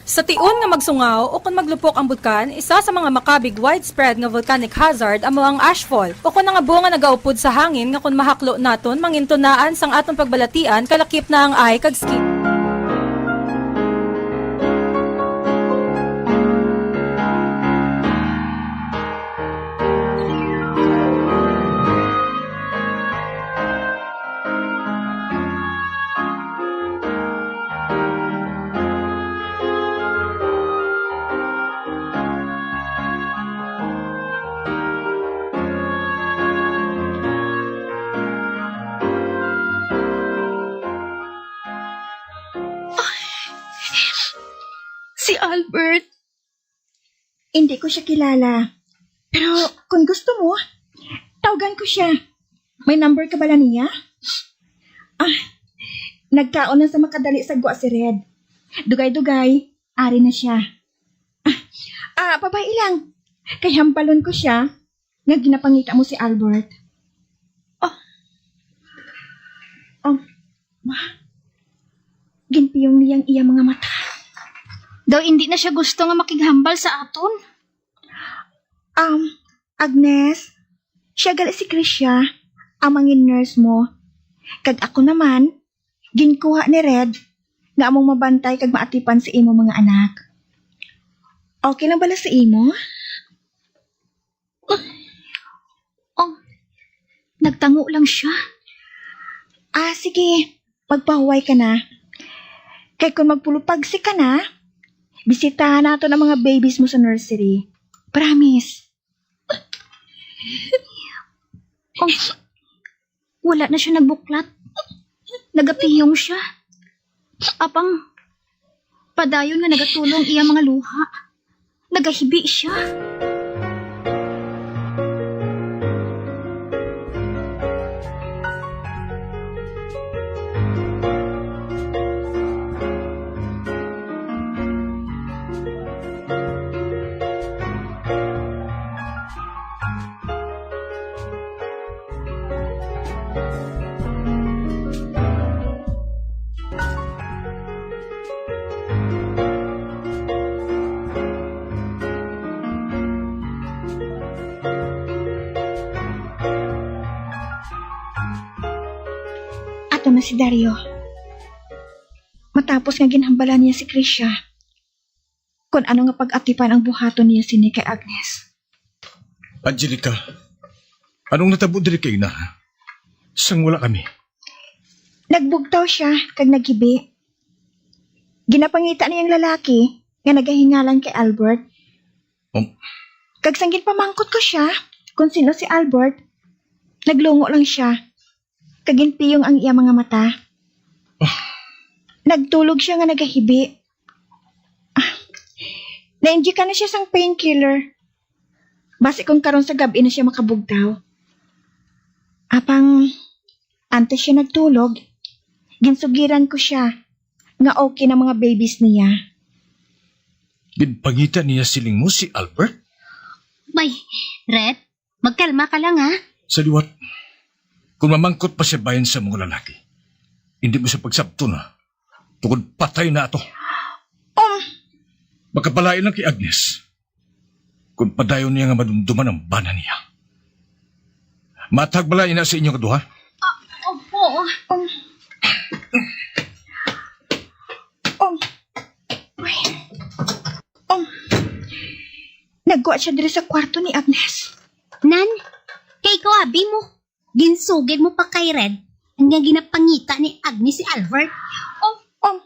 Sa tion nga magsungaw ukon maglupok ang bulkan, isa sa mga makabig widespread nga volcanic hazard amo ang ashfall, ukon ang abo nga nagaupod sa hangin nga kon mahaklo naton, mangintunaan sang aton pagbalatian, kalakip na ang eye kag skin. Si Albert. Hindi ko siya kilala. Pero kung gusto mo, tawgan ko siya. May number ka bala niya? Ah, nagkaon na sa makadali sa gwa si Red. Dugay-dugay, ari na siya. Ah, ah, babayi lang. Kay hambalon ko siya nga ginapangita mo si Albert. Oh. Oh. Ginpiyong niya ang iya mga mata. Daw indi na siya gusto nga makighambal sa aton. Um, Agnes, siya gali si Krisha, ang mangin nurse mo. Kag ako naman, ginkuha ni Red nga among mabantay kag maatipan sa imo mga anak. Okay lang bala sa imo? Oh, nagtango lang siya. Ah, sige. Magpahuway ka na. Kay kung magpulupagsi ka na, bisitahan naton ang mga babies mo sa nursery. Promise. Oh, wala na siya nagbuklat. Nagapiyong siya. Apang, padayon nga nagatulo ang iya mga luha. Nagahibi siya. Ato na si Dario. Matapos nga ginhambalan niya si Krisha, kon ano nga pag-atipan ang buhaton niya sini kay Agnes. Angelica, anong natabo diri kay ina? Sang wala kami. Nagbugtaw siya kag naghibi. Ginapangita niya ang lalaki nga nagahingalan kay Albert. Um. Kag sang ginpamangkot ko siya kung sino si Albert, Naglungo lang siya, kag ginpiyong ang iya mga mata. Nagtulog siya nga nagahibi. Ah, nainjika na siya sang painkiller. Basi kung karon sa gab-i na siya makabugtaw. Apang, antes siya nagtulog, ginsugiran ko siya nga okay na mga babies niya. Ginpangita niya siling mo si Albert? Bay, Red, magkalma ka lang, ha? Sa liwat, kung mamangkot pa siya bahin sa mga lalaki, hindi mo siya pagsabton, ha? Tungod patay na ato. Um. Makabalain lang kay Agnes. Kung padayon niya nga madumduman ang bana niya. Matag bala ina sa inyo nga duha? Ah, opo. Um. Um. Um. Nagkuha siya diri sa kwarto ni Agnes. Nan, kay ikaw abi mo, ginsugid mo pa kay Red ang nga ginapangita ni Agnes si Albert. Um. Um.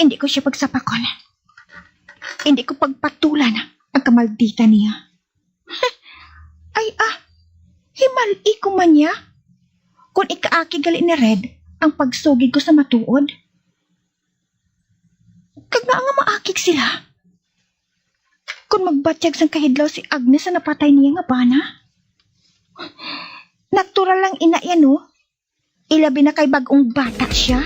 Hindi ko siya pagsapakon. Hindi ko pagpatulan ang kamaldita niya. Ay, ah, himali ko man niya. Kung ikaakig gali ni Red ang pagsugid ko sa matuod. Kag nga nga maakig sila. Kung magbatyag sang kahidlaw si Agnes sa napatay niya nga bana. Natural lang ina iya, no? Ilabi na kay bag-ong bata siya.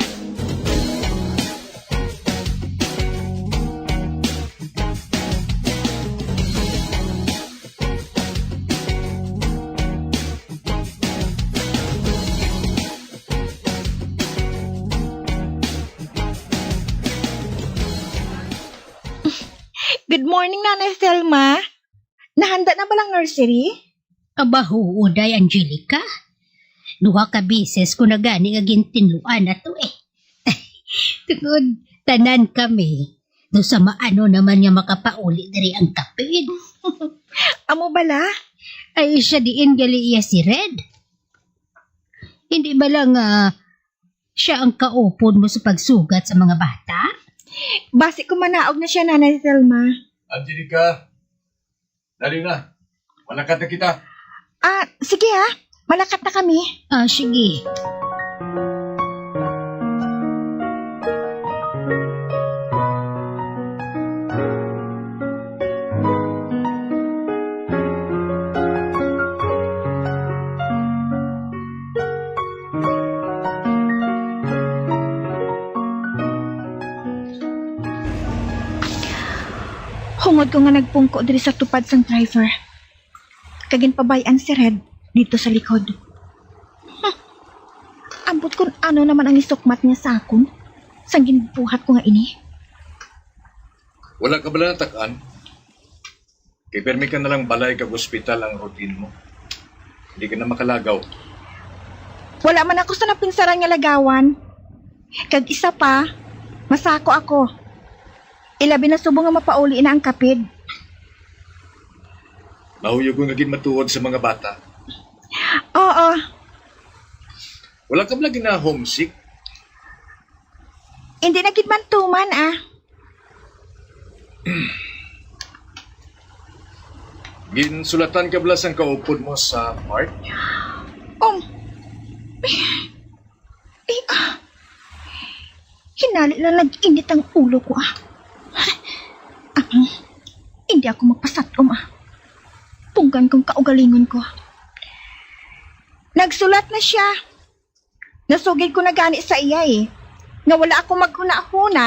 Good morning, Nanay Selma. Nahanda na ba lang nursery? Aba, huo, Day Angelica. Duha ka bisis ko na gani nga gintinluan ato, eh. Tungod tanan kami, do sa maano naman nga makapauli diri ang kapid. Amo bala? Ay, siya diin gali iya si Red. Hindi bala nga siya ang kaupod mo sa pagsugat sa mga bata? Basi ko manaog na siya, Nanay Selma. Angelica, dali na. Malakat na kita. Ah, sige ha. Malakat na kami. Ah, sige. Hungod ko nga nagpungko diri sa tupad sang driver, kag ginpabay-an si Red dito sa likod. Hmm. Ambot kun ano naman ang isukmat niya sa akon sang ginbuhat ko nga ini. Wala ka bala natak-an? Kay permi ka na lang balay kag ospital ang routine mo. Hindi ka na makalagaw. Wala man ako sa napinsaran nga lagawan. Kag isa pa, masako ako. Ilabi na subong nga mapauli na ang kapid. Mahuyog nga ginmatuod sa mga bata. Oo. Wala ka bala gina-homesick? Hindi na gid man tuman, ah. Ginsulatan ka bala sang kaupod mo sa park? Um. Eh, ah. Hinali lang nag-init ang ulo ko, ah. Ah, hindi ako magpasatom, ah. Punggan kong kaugalingon ko. Nagsulat na siya. Nasugid ko na gani sa iya, eh, nga wala ako maghunahuna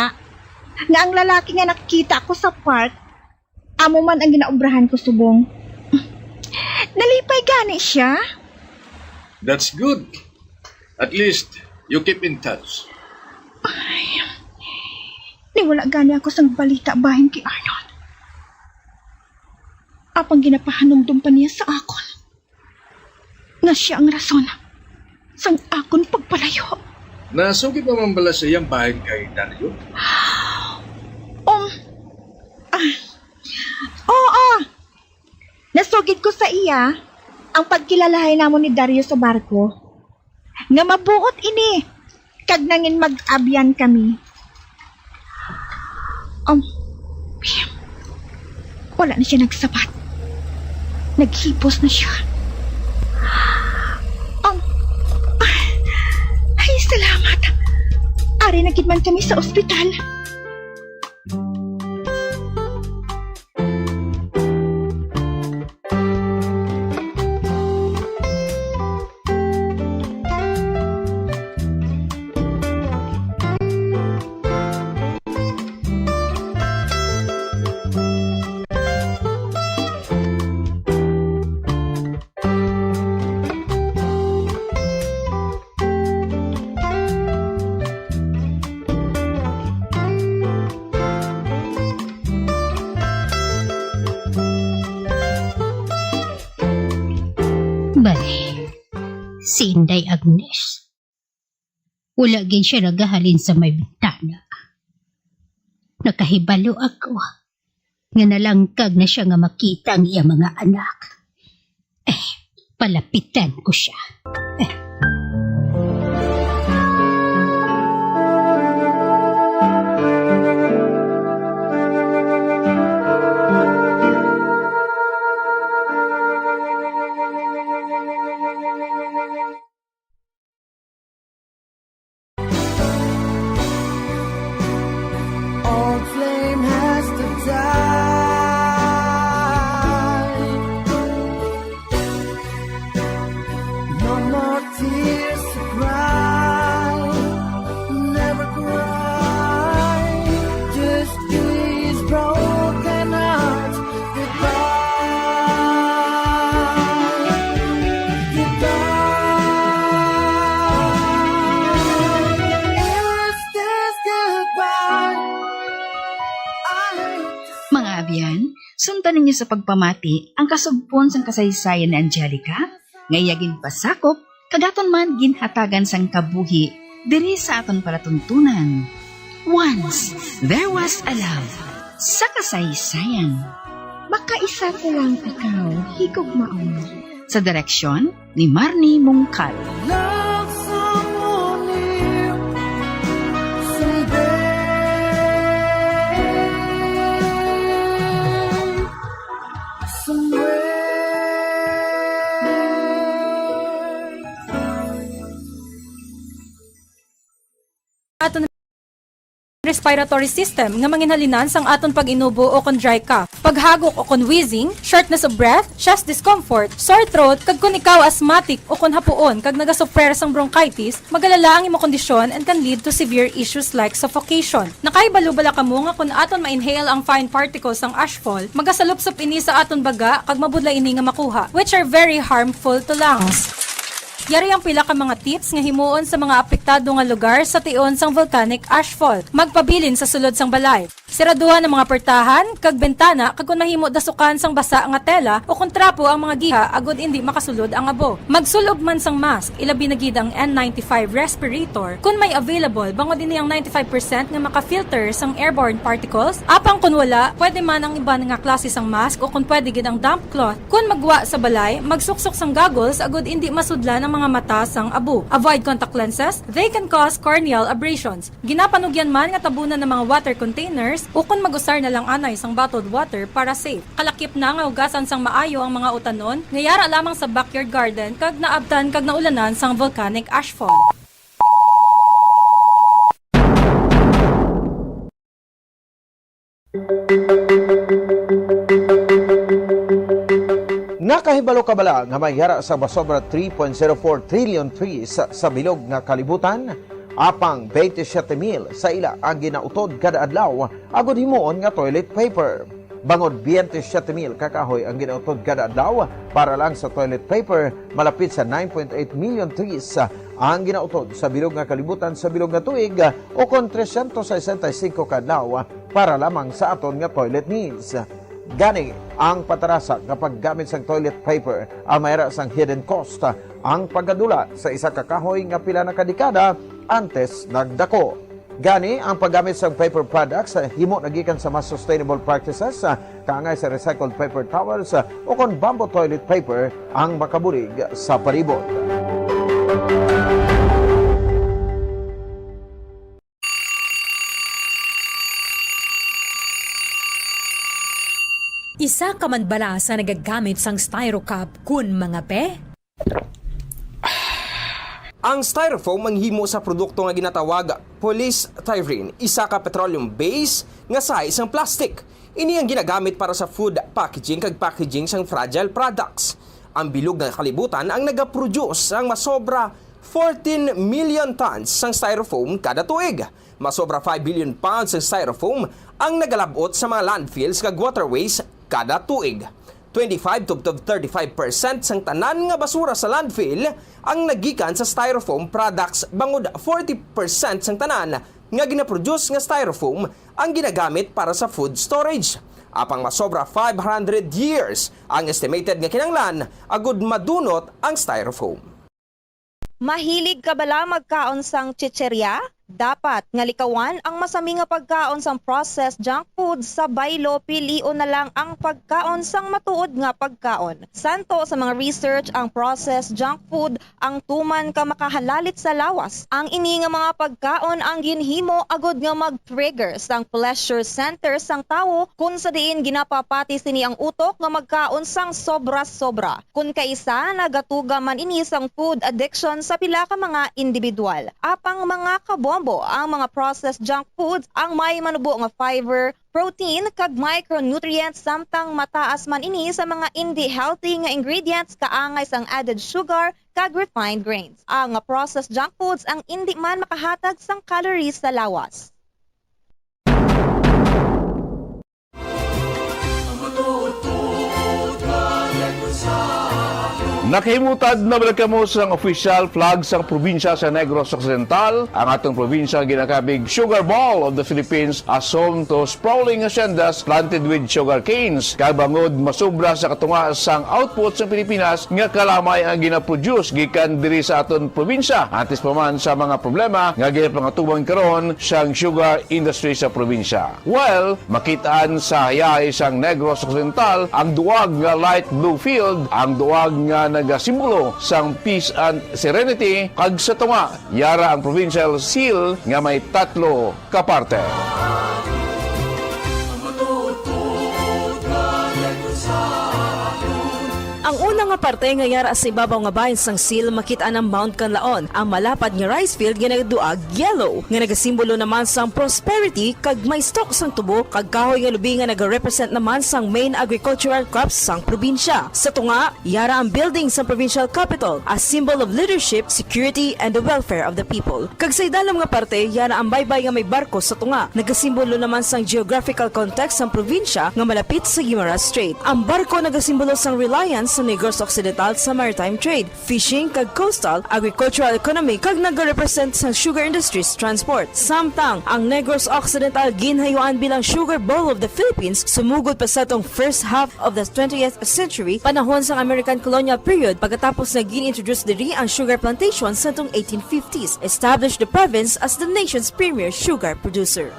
nga ang lalaki nga nakita ko sa park amo man ang ginaobrahan ko subong. Nalipay gani siya. That's good. At least, you keep in touch. Ay, niwala gani ako sang balita bahin kay Arnold. Apang ginapahanumdom pa niya sa akon nga sia ang rason sang akon pagpalayo. Nasugid mo man bala sa iyang bahin kay Dario? Um, ah, oo. Nasugid ko sa iya ang pagkilalahay namon ni Dario sa barko. Nga mabuot ini kag nangin mag-abyan kami. Um, wala na siya nagsabat. Naghipos na siya. Ari na gid man kami sa ospital. Balay, si Inday Agnes. Wala gid siya nagahalin sa may bintana. Nakahibalo ako nga nalangkag na siya nga makita ang iya mga anak. Eh, palapitan ko siya. Eh. Old flame has to die. No more tears to cry. Never cry. Just these broken hearts. Goodbye. Goodbye. Is this goodbye? I hate to Mga abyan, sundan ninyo sa pagpamati ang kasugpon sang kasaysayan ni Angelica, nga iya ginpasakop kag aton man ginhatagan sang kabuhi diri sa aton palatuntunan. Once There Was a Love sa kasaysayan. Makaisa ko lang ikaw, higugmaon. Sa direksyon ni Marnie Mungkal. Love someone new someday. Somewhere. Aton respiratory system nga manginhalinan sang aton pag-inubo o kon dry cough, paghagok o kon wheezing, shortness of breath, chest discomfort, sore throat, kag kon ikaw asthmatic o kon hapuon kag nagasufrer sang bronchitis, magalala ang imo kondisyon and can lead to severe issues like suffocation. Nakahibalo bala kamo nga kon aton ma-inhale ang fine particles sang ashfall, magasalupsop ini sa aton baga kag mabudlay ini nga makuha, which are very harmful to lungs. Yari ang pila ka mga tips nga himuon sa mga apektado nga lugar sa tion sang volcanic ashfall. Magpabilin sa sulod sang balay. Siraduhan ang mga portahan kag bintana, kag kon mahimo, dasukan sang basa nga tela o kon trapo ang mga giha agod indi makasulod ang abo. Magsul-ob man sang mask, ilabi na gid ang N ninety-five respirator kon may available, bangod ini ang ninety-five percent nga maka-filter sang airborne particles. Apang kon wala, pwede man ang iban nga klase sang mask o kon pwede gid ang damp cloth. Kon maggwa sa balay, magsuksok sang goggles agud indi masudlan ang mga mata sang abo. Avoid contact lenses, they can cause corneal abrasions. Ginapanugyan man nga tabunan ang mga water containers ukon mag-usar na lang anay sang bottled water para safe. Kalakip na nga hugasan sang maayo ang mga utanon nga yara lamang sa backyard garden kag naabtan kag naulanan sang volcanic ashfall. Nakahibalo ka bala nga may yara sa masobra three point zero four trillion trees sa bilog nga kalibutan? Apang twenty-seven mil sa ila ang ginautod kada adlaw agud himuon nga toilet paper. Bangod twenty-seven mil ka kahoy ang ginautod kada adlaw para lang sa toilet paper, malapit sa nine point eight million trees ang ginautod sa bilog nga kalibutan sa bilog nga tuig, o kon trescientos sesenta y cinco ka adlaw para lamang sa aton nga toilet needs. Gani, ang patarasa nga paggamit sang toilet paper ang may ara sang hidden cost, ang pagkadula sa isa ka kahoy nga pila na ka dekada antes nagdako. Gani, ang paggamit sang paper products, ah, himo na gikan sa mas sustainable practices, ah, kaangay sa recycled paper towels, ah, o kon bamboo toilet paper ang makabulig sa palibot. Isa ka man bala sa nagagamit sang Styro Cup kun mangape? Ang styrofoam ang himo sa produkto nga ginatawag polystyrene, isa ka petroleum-based nga sahi sang plastic. Ini ang ginagamit para sa food packaging kag packaging sang fragile products. Ang bilog nga kalibutan ang nagaproduce sang masobra fourteen million tons sang styrofoam kada tuig. Masobra five billion pounds sang styrofoam ang nagalab-ot sa mga landfills kag waterways kada tuig. Twenty-five to, to thirty-five percent sang tanan nga basura sa landfill ang nagikan sa styrofoam products, bangod forty percent sang tanan nga ginaproduce nga styrofoam ang ginagamit para sa food storage. Apang masobra five hundred years ang estimated nga kinahanglan agud madunot ang styrofoam. Mahilig ka bala magkaon sang chicheria? Dapat nga likawan ang masami nga pagkaon sang processed junk food sa baylo, pilion na lang ang pagkaon sang matuod nga pagkaon. Santo sa mga research, ang processed junk food ang tuman ka makahalalit sa lawas. Ang ini nga mga pagkaon ang ginhimo agud nga mag-trigger sang pleasure center sang tawo, kun sa diin ginapapati sini ang utok nga magkaon sang sobra-sobra. Kun kaisa, nagatuga man ini sang food addiction sa pila ka mga individual. Apang mga kabombo, ang mga processed junk foods ang may manubo nga fiber, protein, kag micronutrients, samtang mataas man ini sa mga indi healthy nga ingredients kaangay sang added sugar kag refined grains. Ang mga processed junk foods ang indi man makahatag sang calories sa lawas. Nakahimutad na bala kamo sang official flag sang probinsya sa Negros Occidental, ang aton probinsya ginakabig Sugar Bowl of the Philippines, as home to sprawling haciendas planted with sugar canes. Kag bangod masubra sa katunga sang output sa Pilipinas, nga kalamay ang ginaproduce gikan diri sa aton probinsya, antes pa man sa mga problema nga ginapangatubang karon sang sugar industry sa probinsya. Well, makit-an sa hayahay sang Negros Occidental ang duwag nga light blue field, ang duwag nga nagasimbolo sang peace and serenity, kag sa tunga, yara ang provincial seal nga may tatlo ka parte. Ang una nga parte nga yara sa ibabaw nga bahin sang seal, makit-an ang Mount Kanlaon, ang malapad nga rice field nga nagaduag yellow, nga nagasimbolo naman sang prosperity, kag may stalk sang tubo kag kahoy nga lubi nga nagarepresent naman sang main agricultural crops sang probinsya. Sa tunga, yara ang building sang provincial capitol, a symbol of leadership, security, and the welfare of the people. Kag sa idalom nga parte, yara ang baybay nga may barko sa tunga. Nagasimbolo naman sang geographical context sang probinsya nga malapit sa Guimaras Strait. Ang barko nagasimbolo sang reliance sa Negros Occidental sa maritime trade, fishing, kag coastal agricultural economy, kag nagarepresent sang sugar industry's transport. Samtang ang Negros Occidental ginhayuan bilang Sugar Bowl of the Philippines, sumugod pa sa tong first half of the twentieth century, panahon sang American colonial period, pagkatapos nga gin-introduce diri ang sugar plantation sa tong eighteen fifties, established the province as the nation's premier sugar producer.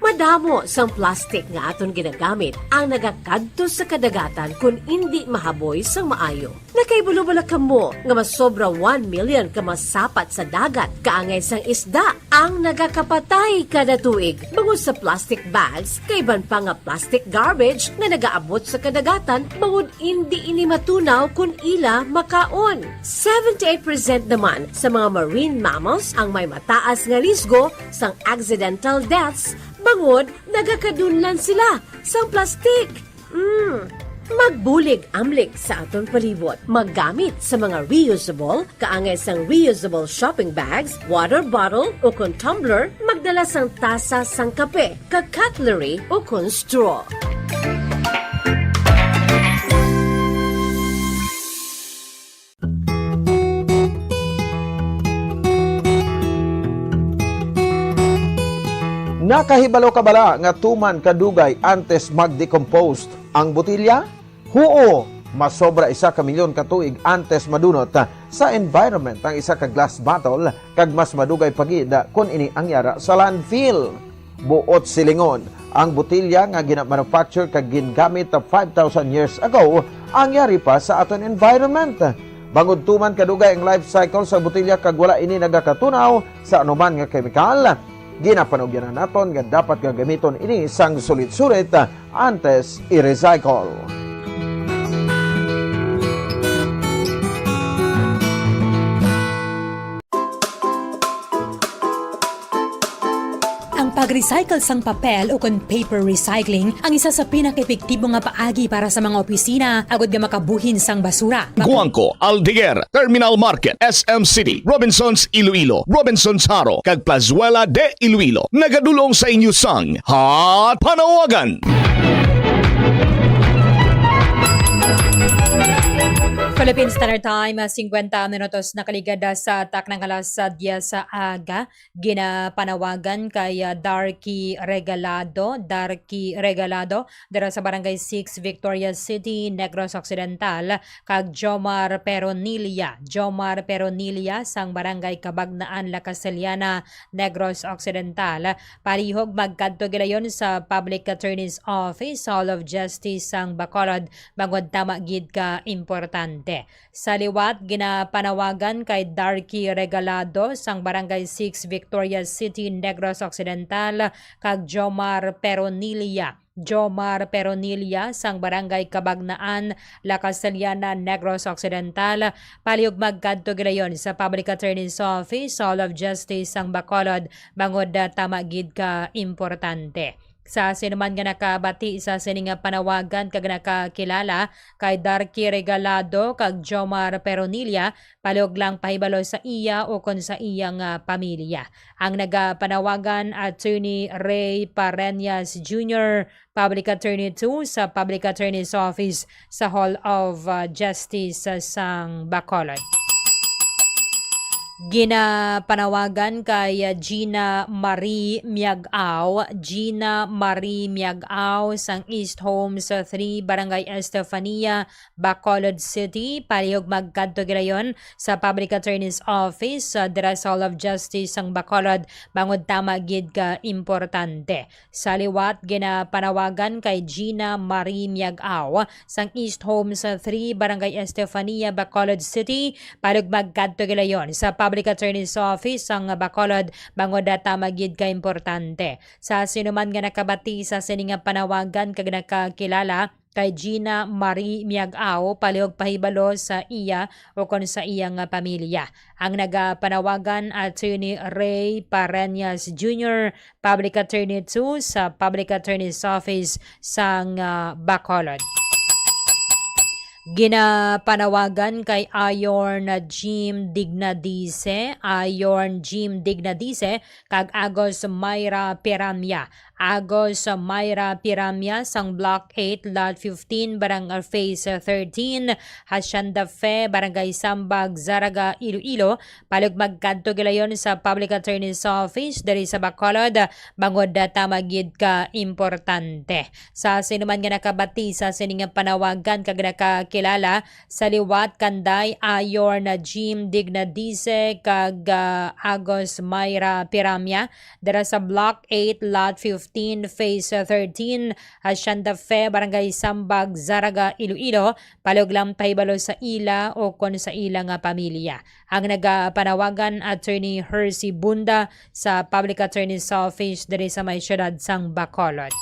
Madamo sang plastic nga aton ginagamit ang nagakadto sa kadagatan kon indi mahaboy sang maayo. Nakahibalo bala kamo nga masobra one million ka masapat sa dagat kaangay sang isda ang nagakapatay kada tuig bangod sa plastic bags kag iban pa nga plastic garbage nga nagaabot sa kadagatan bangod indi ini matunaw kon ila makaon. Seventy-eight percent naman sa mga marine mammals ang may mataas nga risgo sang accidental deaths bangod nagakadunlan sila sang plastic. Mm. Magbulig-amlig sa aton palibot. Maggamit sa mga reusable, kaangay sang reusable shopping bags, water bottle, ukon tumbler, magdala sang tasa sang kape, kag cutlery, ukon straw. Nakahibalo ka bala nga tuman kadugay antes mag-decompose ang botelya? Huo, masobra isa ka milyon ka tuig antes madunot sa environment ang isa ka glass bottle, kag mas madugay pa gid kon ini ang yara sa landfill. Buot silingon, ang botelya nga gina-manufacture kag gingamit five thousand years ago ang yari pa sa aton environment. Bangod tuman kadugay ang life cycle sa botelya kag wala ini nagakatunaw sa anuman nga kemikal, ginapanugyanan naton nga dapat gagamiton ini sang sulit-sulit antes i-recycle. Ang pag-recycle sang papel ukon paper recycling ang isa sa pinaka-epektibo nga paagi para sa mga opisina agod nga makabuhin sang basura. Guangco, Aldeguer, Terminal Market, S M City, Robinsons Iloilo, Robinsons Jaro, kag Plazuela de Iloilo nagadul-ong sa inyo sang Hot Panawagan. Philippine Standard Time, ah, singkwenta minutos nakaligad, ah, sa taknang alas, ah, diyes sa aga. Ginapanawagan kay, ah, Darky Regalado, Darky Regalado, dira sa Barangay six, Victoria City, Negros Occidental, kag Jomar Peronilla, Jomar Peronilla sang Barangay Cabagnaan, La Castellana, Negros Occidental. Palihog magkadto gilayon sa Public Attorney's Office, Hall of Justice sang Bacolod, bangod tama gid ka importante. Sa liwat, ginapanawagan kay Darky Regalado sang Barangay six, Victoria City, Negros Occidental, kag Jomar Peronilla, Jomar Peronilla sang Barangay Cabagnaan, La Castellana, Negros Occidental, palihog magkadto gilayon sa Public Attorney's Office, Hall of Justice sang Bacolod, bangod, ah, tama gid ka importante. Sa sinuman nga nakabati sa sini nga panawagan kag nakakilala kay Darky Regalado kag Jomar Peronilla, palihog lang pahibalo sa iya ukon sa iya nga pamilya. Ang nagapanawagan, Attorney Ray Pareñas Junior, Public Attorney two sa Public Attorney's Office sa Hall of, uh, Justice, uh, sang Bacolod. Ginapanawagan kay, uh, Gina Marie Miag-ao, Gina Marie Miag-ao sang East Homes, uh, three, Barangay Estefania, Bacolod City, palihog magkadto gilayon sa Public Attorney's Office, uh, dira sa Hall of Justice sang Bacolod, bangod tama gid ka importante. Sa liwat, ginapanawagan kay Gina Marie Miag-ao sang East Homes three, Barangay Estefania, Bacolod City, palihog magkadto gilayon sa Public Attorney's Office sang Bacolod, bangod tama gid ka importante. Sa sinuman nga nakabati sa sini nga panawagan kag nakakilala kay Gina Marie Miag-ao, palihog pahibalo sa iya ukon sa iya nga pamilya. Ang nagapanawagan, Attorney Ray Pareñas Junior, Public Attorney two sa Public Attorney's Office sang, ah, Bacolod. Ginapanawagan kay Ayorn Jim Dignadice, Ayorn Jim Dignadice, kag Agos Myra Piramia. Agos Myra Piramia sang Block eight, Lot fifteen, Barang-, Phase thirteen, Hacienda Fe, Barangay Sambag, Zarraga, Iloilo, palihog magkadto gilayon sa Public Attorney's Office diri sa Bacolod, bangod tama gid ka importante. Sa sinuman nga nakabati sa sini nga panawagan kag nakakilala, sa liwat, kanday Ayorn Jim Dignadice kag, ah, Agos Myra Piramia, dira sa Block eight, Lot fifteen, Phase thirteen, Hacienda Fe, Barangay Sambag, Zarraga, Iloilo, palihog lang pahibalo sa ila ukon sa ila nga pamilya. Ang nagapanawagan, Attorney Hercy Bunda, sa Public Attorney's Office diri sa may siyudad sang Bacolod.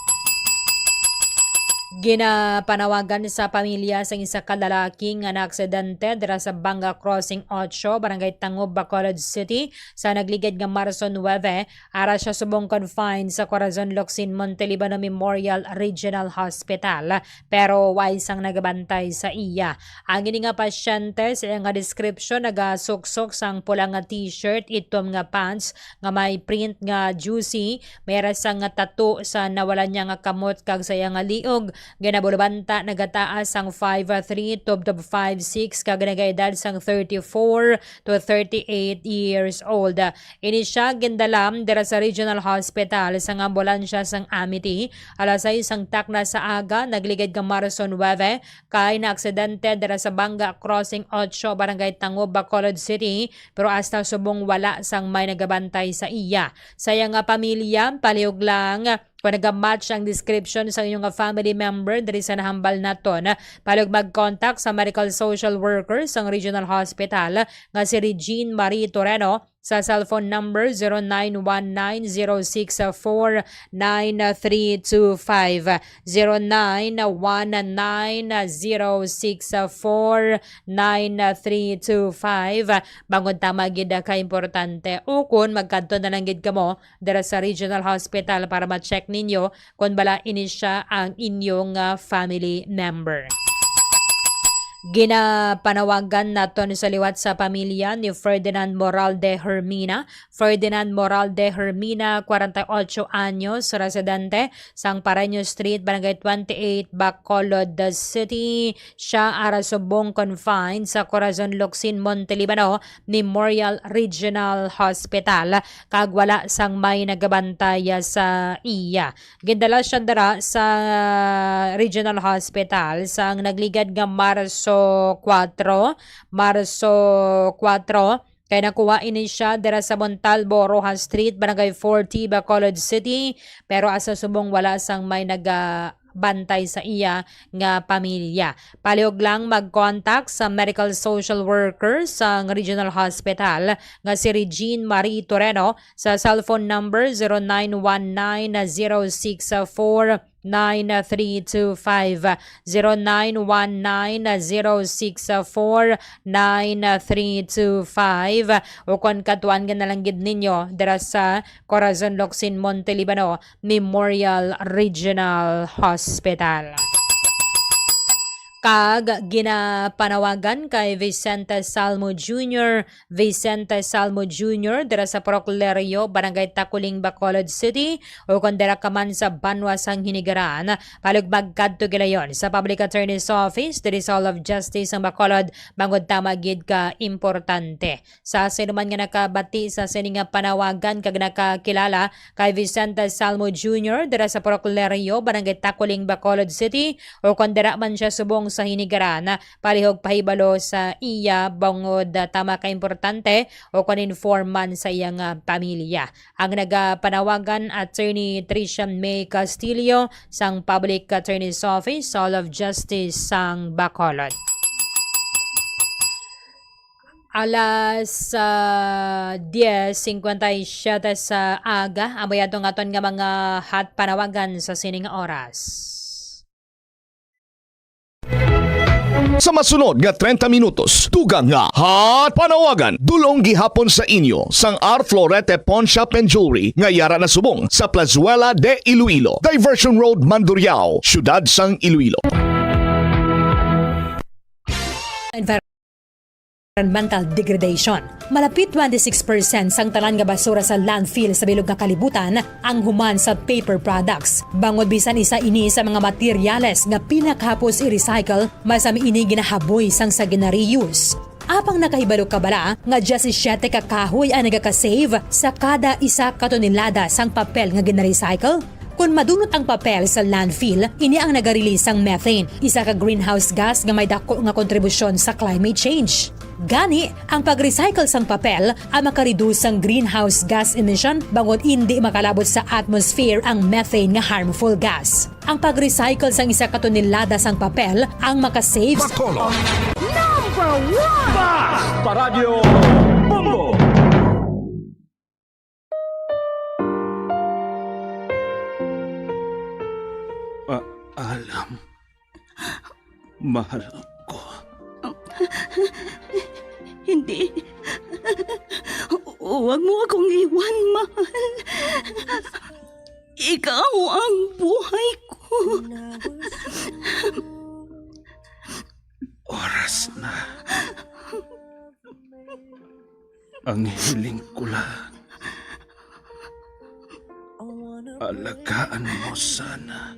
Ginapanawagan sa pamilya sang isa ka lalaki nga naaksidente dira sa Banga Crossing Ocho, Barangay Tangub, Bacolod City, sa nagligid nga Marso nuebe, ara siya subong confined sa Corazon Locsin Montelibano Memorial Regional Hospital, pero way sang nagabantay sa iya. Ang ini nga pasyente, sa iya nga description, nagasuksok sang pula nga t-shirt, itom nga pants nga may print nga juicy, may rasa nga tattoo sa nawala niya nga kamot kag sa iya nga liog. Ginabulbanta, nagataas sang five three, tubtob five six, kag nagaedad sang thirty-four to thirty-eight years old. Ini siya gindala dira sa Regional Hospital sang ambulansya sang Amity, alas sais sang takna sa aga, nagligid nga Marso nuebe, kay naaksidente dira sa Banga Crossing Ocho, Barangay Tangub, Bacolod City, pero hasta subong wala sang may nagabantay sa iya. Sa iya nga pamilya, palihog lang Kung nagamatch ang description sa inyo nga family member diri sa nahambal naton, palihog mag-contact sa medical social worker sang regional hospital nga si Regine Marie Toreno sa cellphone number zero nine one nine zero six four nine three two five, zero nine one nine zero six four nine three two five, bangod tama gid ka importante. Ukon magkadto na lang gid kamo dira sa regional hospital para ma-check ninyo kon bala ini sia ang inyong, ah, family member. Ginapanawagan naton sa liwat sa pamilya ni Ferdinand Moral de Hermina. Ferdinand Moral de Hermina, kwarenta y ocho anyos, residente sang Pareño Street, Barangay twenty-eight, Bacolod City. Siya ara subong confined sa Corazon Locsin, Monte Libano Memorial Regional Hospital, kag wala sang may nagabantay sa iya. Gindala siya dira sa Regional Hospital sang nagligad nga Marso kuwatro, Marso kuwatro, kay nakuha ini siya dira sa Montalvo, Roxas Street, Barangay forty, Bacolod City, pero ara subong wala sang may nagabantay sa iya nga pamilya. Palihog lang mag-contact sa medical social worker sang Regional Hospital nga si Regine Marie Toreno sa cellphone number zero nine one nine zero six four nine three two five, zero nine one nine zero six four nine three two five, o kon kadtuan na lang gid ninyo dira sa Corazon Locsin, Monte Libano Memorial Regional Hospital. Kag ginapanawagan kay Vicente Salmo Junior, Vicente Salmo Junior, dira sa Purok Lerio, Barangay Taculing, Bacolod City, o kon dira ka man sa banwa sang Hinigaran, palihog magkadto gilayon sa Public Attorney's Office diri sa Hall of Justice sang Bacolod, bangod tama gid ka importante. Sa sinuman nga nakabati sa sini nga panawagan kag nakakilala kay Vicente Salmo Junior dira sa Purok Lerio, Barangay Taculing, Bacolod City, o kon dira man sia subong sa Hinigaran, palihog pahibalo sa iya bangod, ah, tama ka importante o kon informan sa iyang, ah, pamilya. Ang nagapanawagan, Attorney Tricia May Castillo sang Public Attorney's Office, Hall of Justice sang Bacolod. Alas, ah, diez cincuenta y siete sa aga, amo yadto ang aton nga mga hot panawagan sa sining oras. Sa masunod nga treinta minutos, dugang nga hot panawagan, dul-ong gihapon sa inyo sang R Florete Pawn Shop and Jewelry nga yara na subong sa Plazuela de Iloilo, Diversion Road, Mandurriao, Siyudad sang Iloilo. Environmental degradation. Malapit twenty-six percent sang tanan nga basura sa landfill sa bilog nga kalibutan ang human sa paper products. Bangod bisan isa ini sa mga materyales nga pinakahapos i-recycle, masami ini ginahaboy sang sa gina-reuse. Apang nakahibalo ka bala nga diyesisiete ka kahoy ang nagaka-save sa kada isa ka tonelada sang papel nga gina-recycle? Kon madunot ang papel sa landfill, ini ang naga-release sang methane, isa ka greenhouse gas nga may dako nga kontribusyon sa climate change. Gani, ang pag-recycle sang papel ang maka-reduce sang greenhouse gas emission bangod indi makalabot sa atmosphere ang methane nga harmful gas. Ang pag-recycle sang isa ka tonelada sang papel ang maka-save. Bacolod. Number one! Basta Radyo Bombo! Paalam, mahal ko. Hindi. Huwag mo akong iwan, mahal. Ikaw ang buhay ko. Oras na. Ang hiling ko lang, alagaan mo sana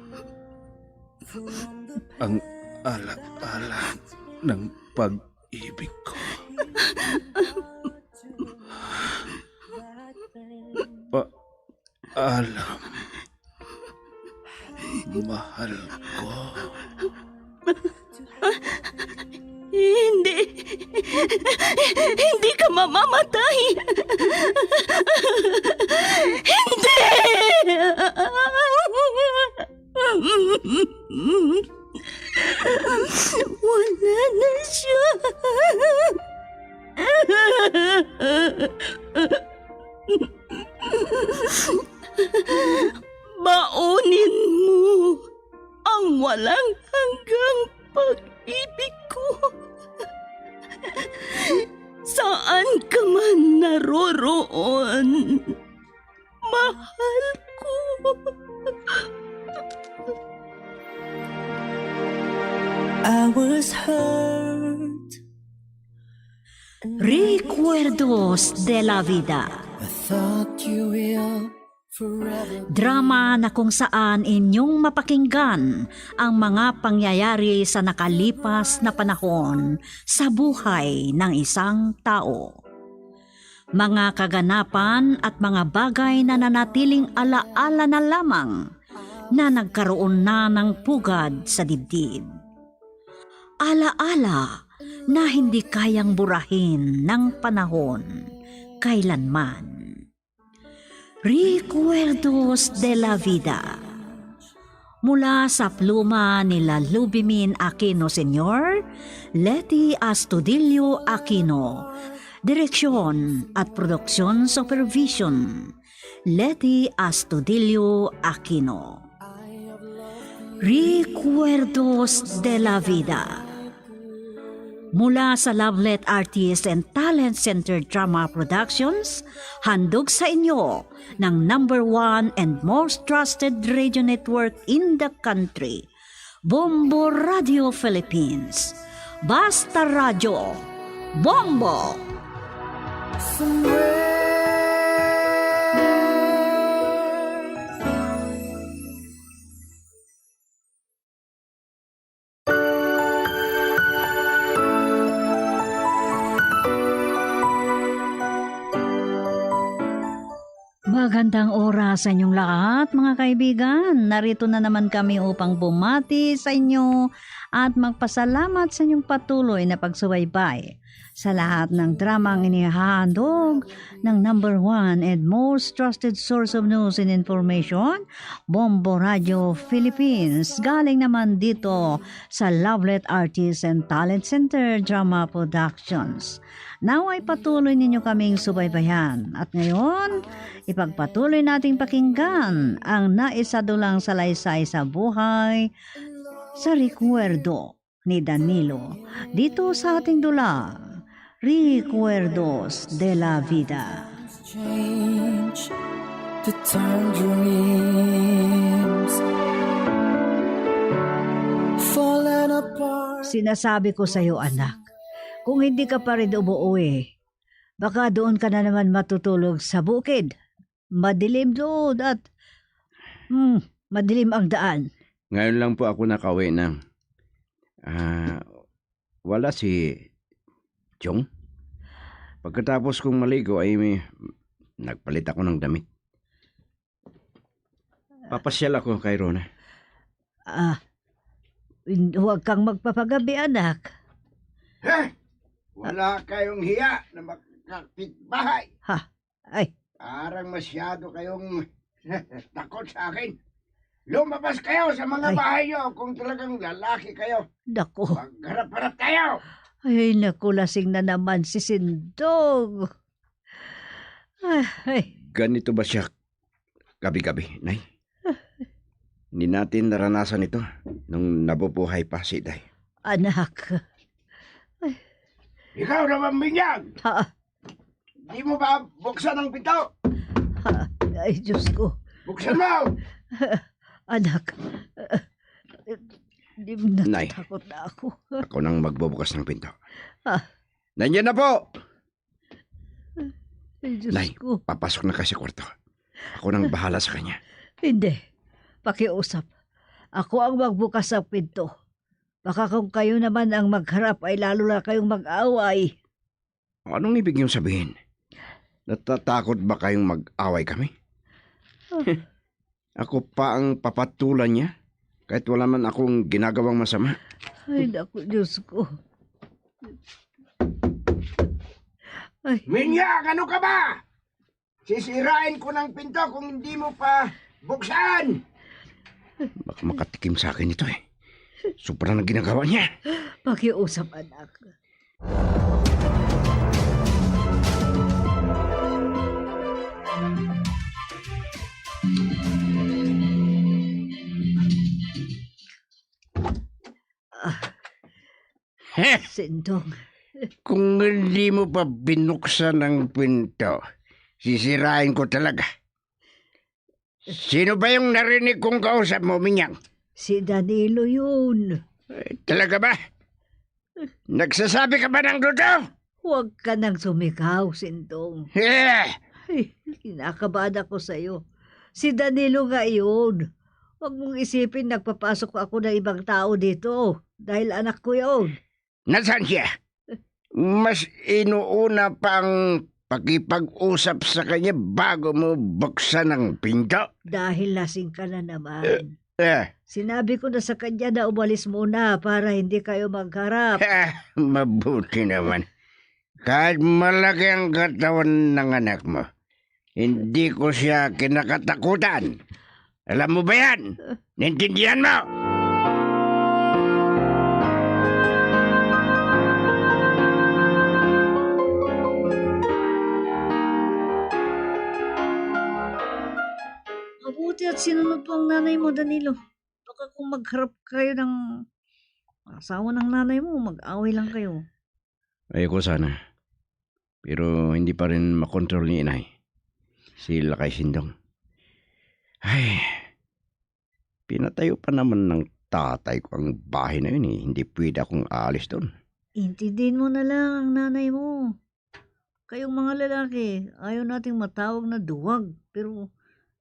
ang ala-ala ng pag-ibig ko. Pa-, Alam, mahal ko. Hindi. Hindi ka mamamatay. Hindi! Saan ka man naroroon, mahal ko? I was hurt. Recuerdos de la Vida. I thought you will forever. Drama na kung saan inyong mapakinggan ang mga pangyayari sa nakalipas na panahon sa buhay ng isang tao. Mga kaganapan at mga bagay na nanatiling alaala na lamang na nagkaroon na ng pugad sa dibdib. Alaala na hindi kayang burahin ng panahon kailanman. Recuerdos de la Vida. Mula sa pluma ni Lalubimin Aquino Senior, Leti Astudillo Aquino. Direksyon at production supervision, Leti Astudillo Aquino. Recuerdos de la Vida. Mula sa Lovelet Artist and Talent Center Drama Productions, handog sa inyo ng number one and most trusted radio network in the country, Bombo Radio Philippines. Basta Radyo, Bombo! Somewhere. Magandang oras sa inyong lahat, mga kaibigan. Narito na naman kami upang bumati sa inyo at magpasalamat sa inyong patuloy na pagsubaybay sa lahat ng dramang inihahandog ng number one and most trusted source of news and information, Bombo Radio Philippines, galing naman dito sa Lovelet Artist and Talent Center Drama Productions. Naway patuloy ninyo kaming subaybayan. At ngayon, ipagpatuloy nating pakinggan ang naisadulang salaysay sa buhay sa rekwerdo ni Danilo dito sa ating dula, Recuerdos de la Vida. Change to turn dreams falling apart. Sinasabi ko sa iyo, anak, kung hindi ka pa rin umuwi, baka doon ka na naman matutulog sa bukid. Madilim doon at, hmm, madilim ang daan. Ngayon lang po ako nakauwi, Nang. Ah, wala si Chong? Pagkatapos kong maligo ay may, nagpalit ako ng damit. Papasyal ako kay Rona. Ah, hin-, huwag kang magpapagabi, anak. Ha? Wala kayong hiya na makakapitbahay? Ha? Ay. Parang masyado kayong takot sa akin. Lumabas kayo sa mga Ay. bahay niyo kung talagang lalaki kayo. Naku. Magharap-harap tayo. Ay, naku, lasing na naman si Sindong. Ay, ay. Ganito ba siya gabi-gabi, Nay? Hindi natin naranasan ito nung nabubuhay pa si Day. Anak. Ikaw naman, Binyag! Ha? Di mo ba buksan ang pinto? Ha? Ay, Diyos ko. Buksan mo! Anak, di mo Nay, natatakot na ako. Ako nang magbubukas ng pinto. Ha? Nandiyan na po! Ay, Diyos Nay, ko. Papasok na ka sa kwarto. Ako nang bahala sa kanya. Hindi. Pakiusap. Ako ang magbukas ng pinto. Baka kung kayo naman ang magharap ay lalo na kayong mag-away. Anong ibig niyong sabihin? Natatakot ba kayong mag-away kami? Ah. Ako pa ang papatulan niya, kahit wala man akong ginagawang masama. Ay, naku, Diyos ko. Ay. Minyag, ano ka ba? Sisirain ko ng pinto kung hindi mo pa buksan! Baka makatikim sa akin ito eh. Sobra na ginagawa niya. Pakiusap, anak. Ah. Heh! Sindong. Kung hindi mo pa binuksan ang pinto, sisirain ko talaga. Sino ba yung narinig kong kausap mo, Minyang? Si Danilo yun. Eh, talaga ba? Nagsasabi ka ba ng totoo? Huwag ka nang sumigaw, Sindong. Eh! Ay, kinakabahan ako sa'yo. Si Danilo nga iyon. Huwag mong isipin nagpapasok ako ng ibang tao dito dahil anak ko yun. Nasaan siya? Mas inuuna pa ang pakipag-usap sa kanya bago mo buksan ang pinto. Dahil lasing ka na naman. Eh. Sinabi ko na sa kanya na umalis muna para hindi kayo magharap. Mabuti naman. Kahit malaki ang katawan ng anak mo, hindi ko siya kinakatakutan. Alam mo ba yan? Naintindihan mo? Mabuti at sinunod mo ang nanay mo, Danilo. Baka kung magharap kayo ng asawa ng nanay mo, mag-away lang kayo. Ayoko sana. Pero hindi pa rin makontrol ni inay si Lakay Sindong. Ay, pinatayo pa naman ng tatay ko ang bahay na yun eh. Hindi pwede akong aalis doon. Intindihin mo na lang ang nanay mo. Kayong mga lalaki, ayaw nating matawag na duwag. Pero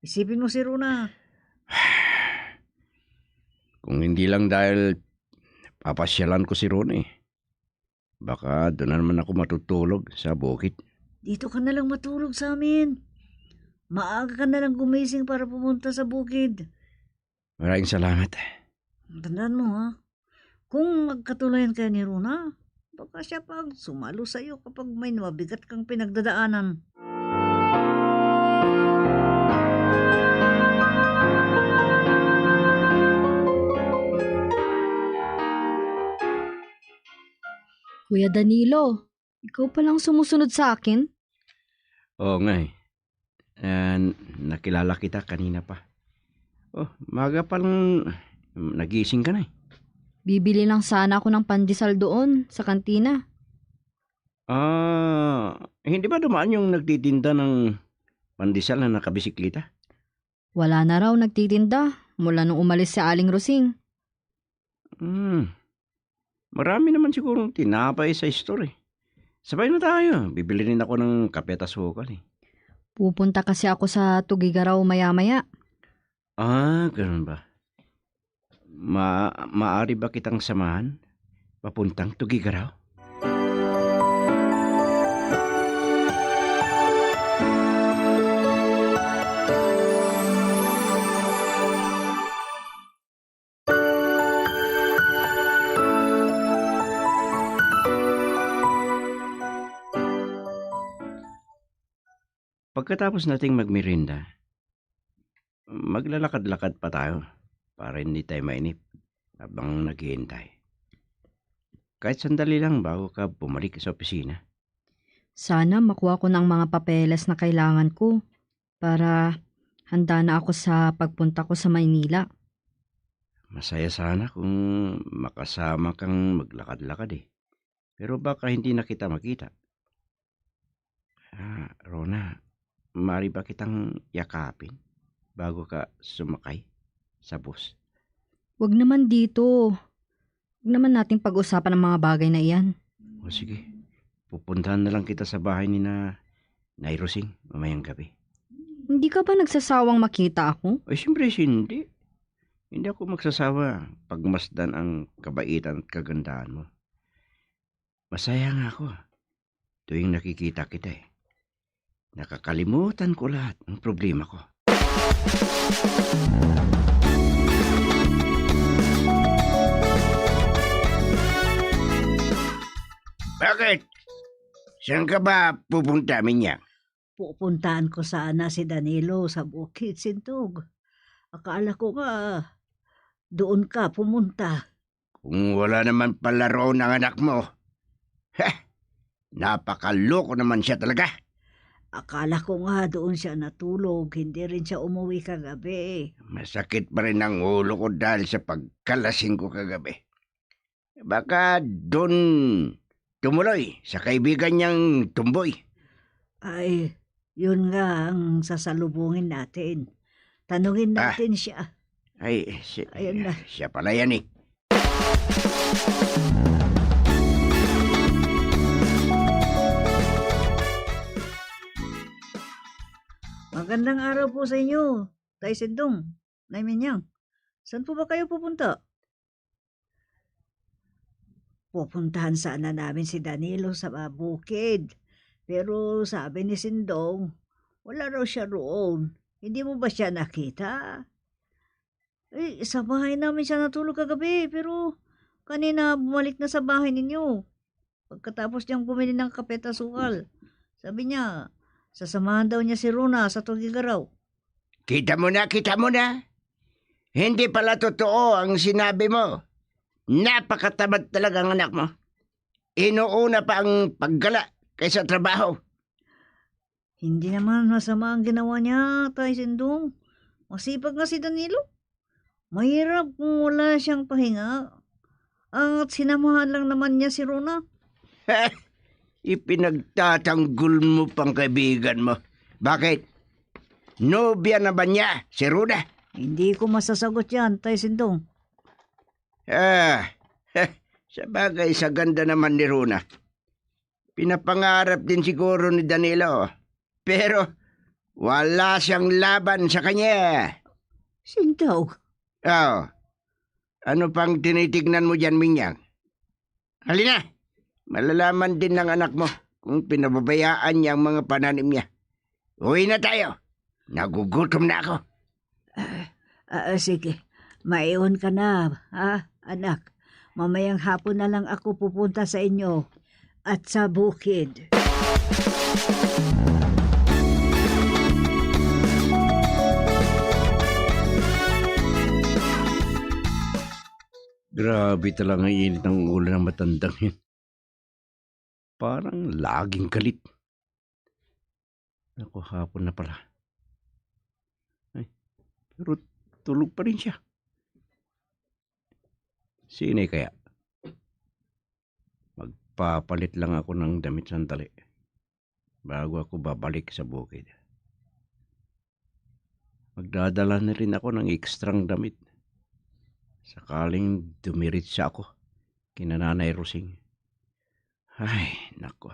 isipin mo si Rona. Kung hindi lang dahil papasyalan ko si Rona eh. Baka doon na naman ako matutulog sa bukid. Dito ka na lang matulog sa amin. Maaga ka na lang gumising para pumunta sa bukid. Maraming salamat. Tandaan mo, ha? Kung magkatulayan kayo ni Rona, baka siya pag sumalo sa iyo kapag may mabigat kang pinagdadaanan. Kuya Danilo, ikaw palang sumusunod sa akin? Oo nga eh. Ah, nakilala kita kanina pa. Oh, maga pa lang nagising ka na eh. Bibili lang sana ako ng pandesal doon sa kantina. Ah, hindi ba dumaan yung nagtitinda ng pandesal na nakabisikleta? Wala na raw nagtitinda mula nung umalis si Aling Rosing. Hmm. Marami naman sigurong tinapay sa store eh. Sabay na tayo. Bibili rin ako ng kape at asukal eh. Pupunta kasi ako sa Tugigaraw maya-maya. Ah, ganun ba? Ma-, maaari ba kitang samahan? Papuntang Tugigaraw? Pagkatapos nating magmerienda, maglalakad-lakad pa tayo para hindi tayo mainip habang naghihintay. Kahit sandali lang bago ka bumalik sa opisina. Sana makuha ko na ang mga papeles na kailangan ko para handa na ako sa pagpunta ko sa Maynila. Masaya sana kung makasama kang maglakad-lakad eh. Pero baka hindi na kita makita. Ah, Rona, maaari ba kitang yakapin bago ka sumakay sa bus? Wag naman dito. Wag naman nating pag-usapan ang mga bagay na iyan. O sige, pupuntahan na lang kita sa bahay ni na Nay Rosing mamayang gabi. Hindi ka ba nagsasawang makita ako? Ay, siyempre, hindi. Hindi ako magsasawa pagmasdan ang kabaitan at kagandahan mo. Masaya nga ako tuwing nakikita kita eh. Nakakalimutan ko lahat ng problema ko. Bakit? Saan ka ba pupunta, Minya? Pupuntahan ko sana si Danilo sa bukid, Sintog. Akala ko nga doon ka pumunta. Kung wala naman pala roon ang anak mo. Heh, napakaloko naman siya talaga. Akala ko nga doon siya natulog, hindi rin siya umuwi kagabi. Masakit pa rin ang ulo ko dahil sa pagkalasing ko kagabi. Baka doon Tumuloy sa kaibigan niyang tumboy. Ay, yun nga ang sasalubungin natin. Tanungin Ah. natin siya. Ay, si-, Ayan na. siya pala yan eh. Magandang araw po sa inyo, Tay Sindong, Nay Minyang. Saan po ba kayo pupunta? Pupuntahan sana namin si Danilo sa bukid. Pero sabi ni Sindong, wala raw siya roon. Hindi mo ba siya nakita? Eh, sa bahay namin siya natulog kagabi, pero kanina bumalik na sa bahay ninyo. Pagkatapos niyang bumili ng kape at asukal, sabi niya, sasamahan daw niya si Rona sa tugigaraw. Kita mo na, kita mo na. Hindi pala totoo ang sinabi mo. Napakatamad talaga ang anak mo. Inuuna pa ang paggala kaysa trabaho. Hindi naman masama ang ginawa niya, Tay Sindong. Masipag nga si Danilo. Mahirap kung wala siyang pahinga. At sinamahan lang naman niya si Rona. Ipinagtatanggol mo pang kaibigan mo. Bakit? Nobya na ba niya si Rona? Hindi ko masasagot yan, Tay Sindong. Ah, sa bagay, sa ganda naman ni Rona. Pinapangarap din siguro ni Danilo. Pero wala siyang laban sa kanya. Sindong. Oh, ano pang tinitignan mo dyan, Minyang? Halina, malalaman din ng anak mo kung pinababayaan niya ang mga pananim niya. Uwi na tayo. Nagugutom na ako. Ah, ah, sige. Maiwan ka na, ha, anak? Mamayang hapon na lang ako pupunta sa inyo at sa bukid. Grabe talaga ang init ng ulo ng matandang yun. Parang laging galit. Naku, hapon na pala. Ay, pero tulog pa rin siya. Sino kaya? Magpapalit lang ako ng damit sandali bago ako babalik sa bukid. Magdadala na rin ako ng ekstrang damit. Sakaling dumiritsa ako kina Nanay Rosing. Ay, nako.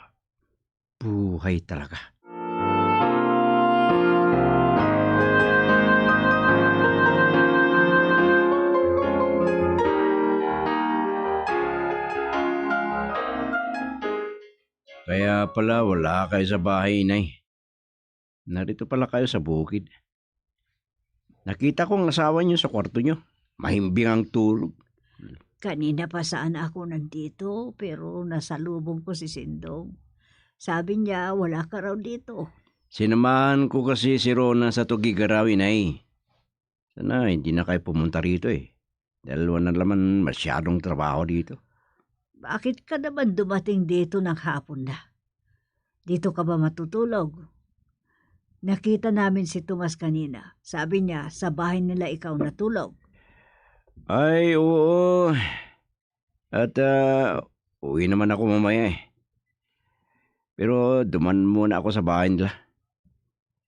Buhay talaga. Kaya pala wala kayo sa bahay, Inay. Narito pala kayo sa bukid. Nakita ko ang asawa niyo sa kwarto niyo. Mahimbing ang tulog. Kanina pa sana ako nandito, pero nasalubong ko si Sindong. Sabi niya, wala ka raw dito. Sinamahan ko kasi si Rona sa tugigaraw, Inay. Sana hindi na kayo pumunta rito eh. Dahil wala naman masyadong trabaho dito. Bakit ka naman dumating dito ng hapon na? Dito ka ba matutulog? Nakita namin si Tomas kanina. Sabi niya, sa bahay nila ikaw natulog. Ay, oo. At, ah, uwi naman ako mamaya eh. Pero duman muna ako sa bahay nila.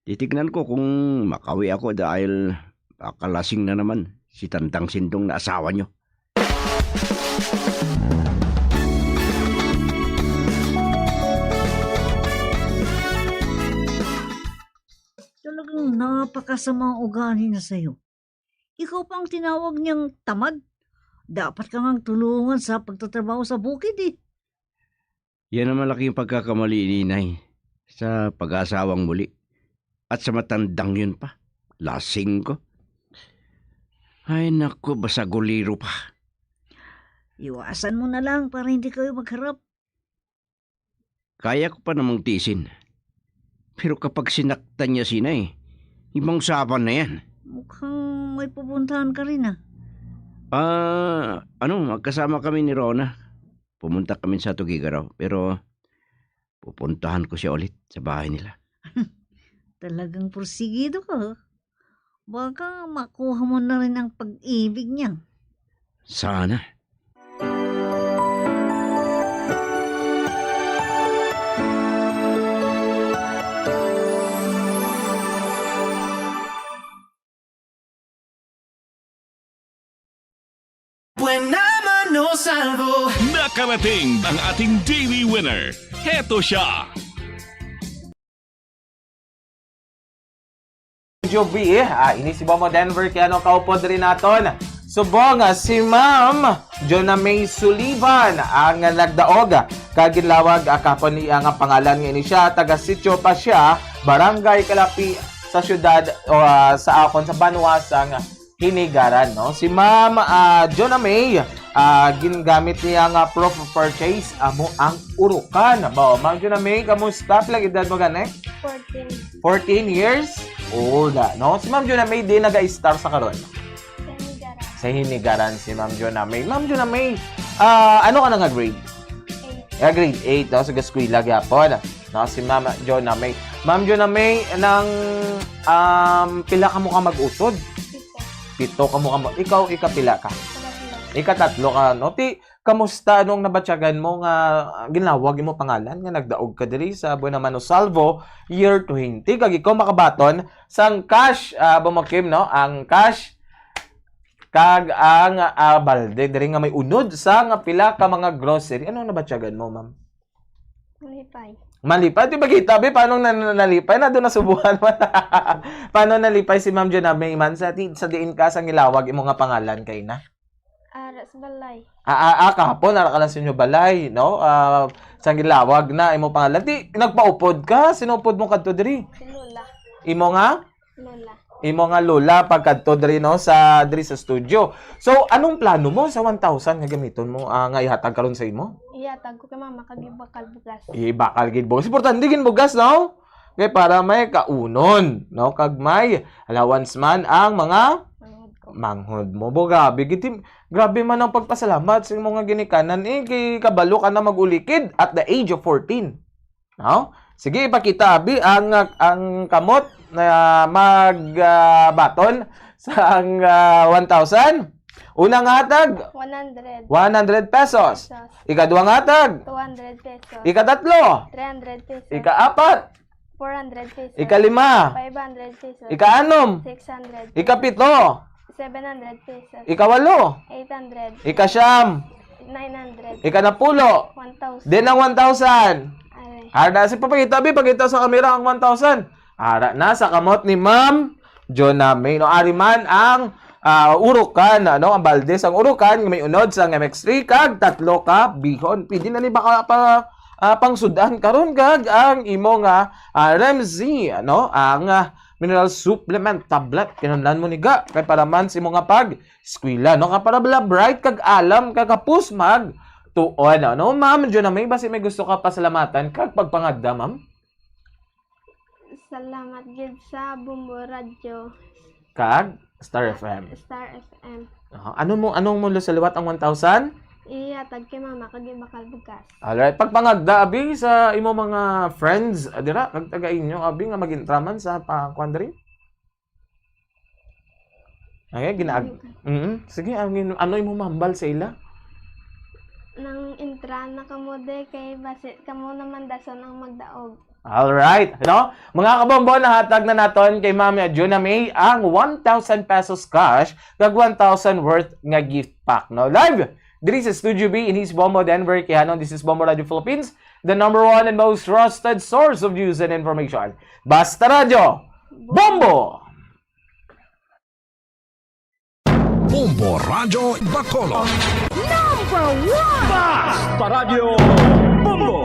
Titignan ko kung makawi ako dahil baka lasing na naman si Tandang Sindong na asawa niyo. Talagang napakasama ang ugali na sa'yo. Ikaw pa ang tinawag niyang tamad. Dapat ka ngang tulungan sa pagtatrabaho sa bukid eh. Yan ang malaking pagkakamali ni Inay sa pag-aasawang muli at sa matandang yun pa. Lasing ko. Ay, naku, basaguliro pa. Iwasan mo na lang para hindi kayo magharap. Kaya ko pa namang tiisin. Pero kapag sinaktan niya si Inay, ibang usapan na yan. Mukhang may pupuntahan ka rin, ah. Ah, ano, magkasama kami ni Rona. Pumunta kami sa Tugigaraw, pero pupuntahan ko siya ulit sa bahay nila. Talagang porsigido ka, ha? Baka makuha mo na rin ang pag-ibig niya. Sana. Karating ang ating daily winner. Heto siya. Juby, ah, ini si Bomo Denver, kaya ano kaupod rin naton. Subong, ah, si Ma'am Jonah May Sullivan ang nagdaog kag ginlawag, ah, kapon ni ang pangalan nga ini siya, taga Sitio pa siya, Barangay Kalapi sa siyudad o, ah, sa akon sa banwa sang Hinigaran, no? Si Ma'am, ah, Jonah May, ah, gingamit niya nga proof of purchase, amo ang urukan. Ba, Ma'am Jonah May, kamusta? Pila edad mo gani? Fourteen. Fourteen years old, ah, no? Si Ma'am Jonah May, di naga-star sa karon? Sa Hinigaran. Sa Hinigaran si Ma'am Jonah May. Ma'am Jonah May, ah, ano ka na nga grade? Eight. Ah, grade eight, no? Sa eskwela gyapon. No, si Ma'am Jonah May. Ma'am Jonah May, nang, um, pila ka mo ka mag-utod? Pito. Pito ka mo ka mag-, ikaw, ikapila ka? Ikatlo. Ikatatlo ka, no? Ti, kamusta anong nabatyagan mo nga, ah, ginlawag imo pangalan nga nagdaog ka diri sa Buena Mano Salvo year twenty? Kag ikaw makabaton sang cash, ah, Bomo Kim, no? Ang cash kag ang, ah, balde diri nga may unod sa nga pila ka mga grocery. Anong nabatyagan mo, ma'am? Malipay. Malipay? Di ba kita, bi? Paano na, na, nalipay? Na doon nasubuhan mo na. Paano nalipay si Ma'am Jonah May man sa, ti-, sa diin ka sa gilawag imo nga pangalan kay na? Ara sa balay. Ah, ah, ah, kahapon, ara ka lang sa inyo balay, no? Ah, sa gilawag na imo pangalan. Di, nagpaupod ka? Sino upod mo kadto diri? Si Lola. Imo nga? Lola. Imo nga lola pagkadto diri, no, sa, diri sa studio. So, anong plano mo sa one thousand nga gamiton mo, ah, nga ihatag karon sa imo? Ihatag ko kay mama kag ibakal bugas. Ibakal gid bugas. Importante gid bugas, no? Kay para may kaunon, no? Kag may allowance man ang mga manghod ko. Manghod mo. Bo, grabe gid, tim-, grabe man ang pagpasalamat sa imo nga ginikanan, eh, kay kabalo ka na mag-ulikid at the age of fourteen. No? Sige, ipakita, abi, ang, ang kamot na mag, ah, baton sa ang, ah, one thousand. Una nga hatag, One hundred. One hundred pesos. Pesos. Ikaduha nga hatag, Two hundred pesos. Ikatatlo, Three hundred pesos. Ikaapat, Four hundred pesos. Ikalima, Five hundred pesos. Ikaanom, Six hundred. Ikapito, Seven hundred pesos. Ikawalo, Eight hundred. Ikasyam, Nine hundred. Ikanapulo. One thousand. Din ang one thousand. Aray. Ara, si papakita, bi, pakita sa kamera ang one thousand. Ara na sa kamot ni Ma'am Jonah May. No, ari man ang, ah, urukan, ano, ang balde sang urukan nga may unod sang M X three kag tatlo ka bihon. Pwede na ni baka pa, ah, pangsudan karon kag ang imo nga, ah, Remzi, ano, ang, ah, mineral supplement tablet. Kinahanglan mo ni ga kay para man sa imo nga pag eskwela, no? Nga para bala bright kag alam kag kapos mag tuon, no? Ma'am Jonah May, basi may gusto ka pasalamatan kag pagpangagda, ma'am? Salamat gid sa Bombo Radyo. Kag Star F M. Star F M. Aha. Ano mo, anong mo sa liwat ang one thousand? Ihatag kay mama kag ibakal bugas. Alright. Pagpangagda, abi, sa imo mga friends, ah, dira, kag taga inyo, abi, nga mag-intraman sa pa-, kuan diri? Ay, ginaag-, mm, sige, ang in-, ano imo mahambal sa ila? Nang intra na kamo, de, kay basi kamo naman dason ang magdaog. Alright, no? Mga kabombo, nahatag na naton kay Mami Juna May ang one thousand pesos cash kag one thousand worth nga gift pack, no? Live diri sa Studio B in East Bombo, Denver, Quijano. This is Bombo Radio Philippines, the number one and most trusted source of news and information. Basta Radyo, Bombo! Bombo Radyo Bacolod. Number one! Basta Radyo Bombo!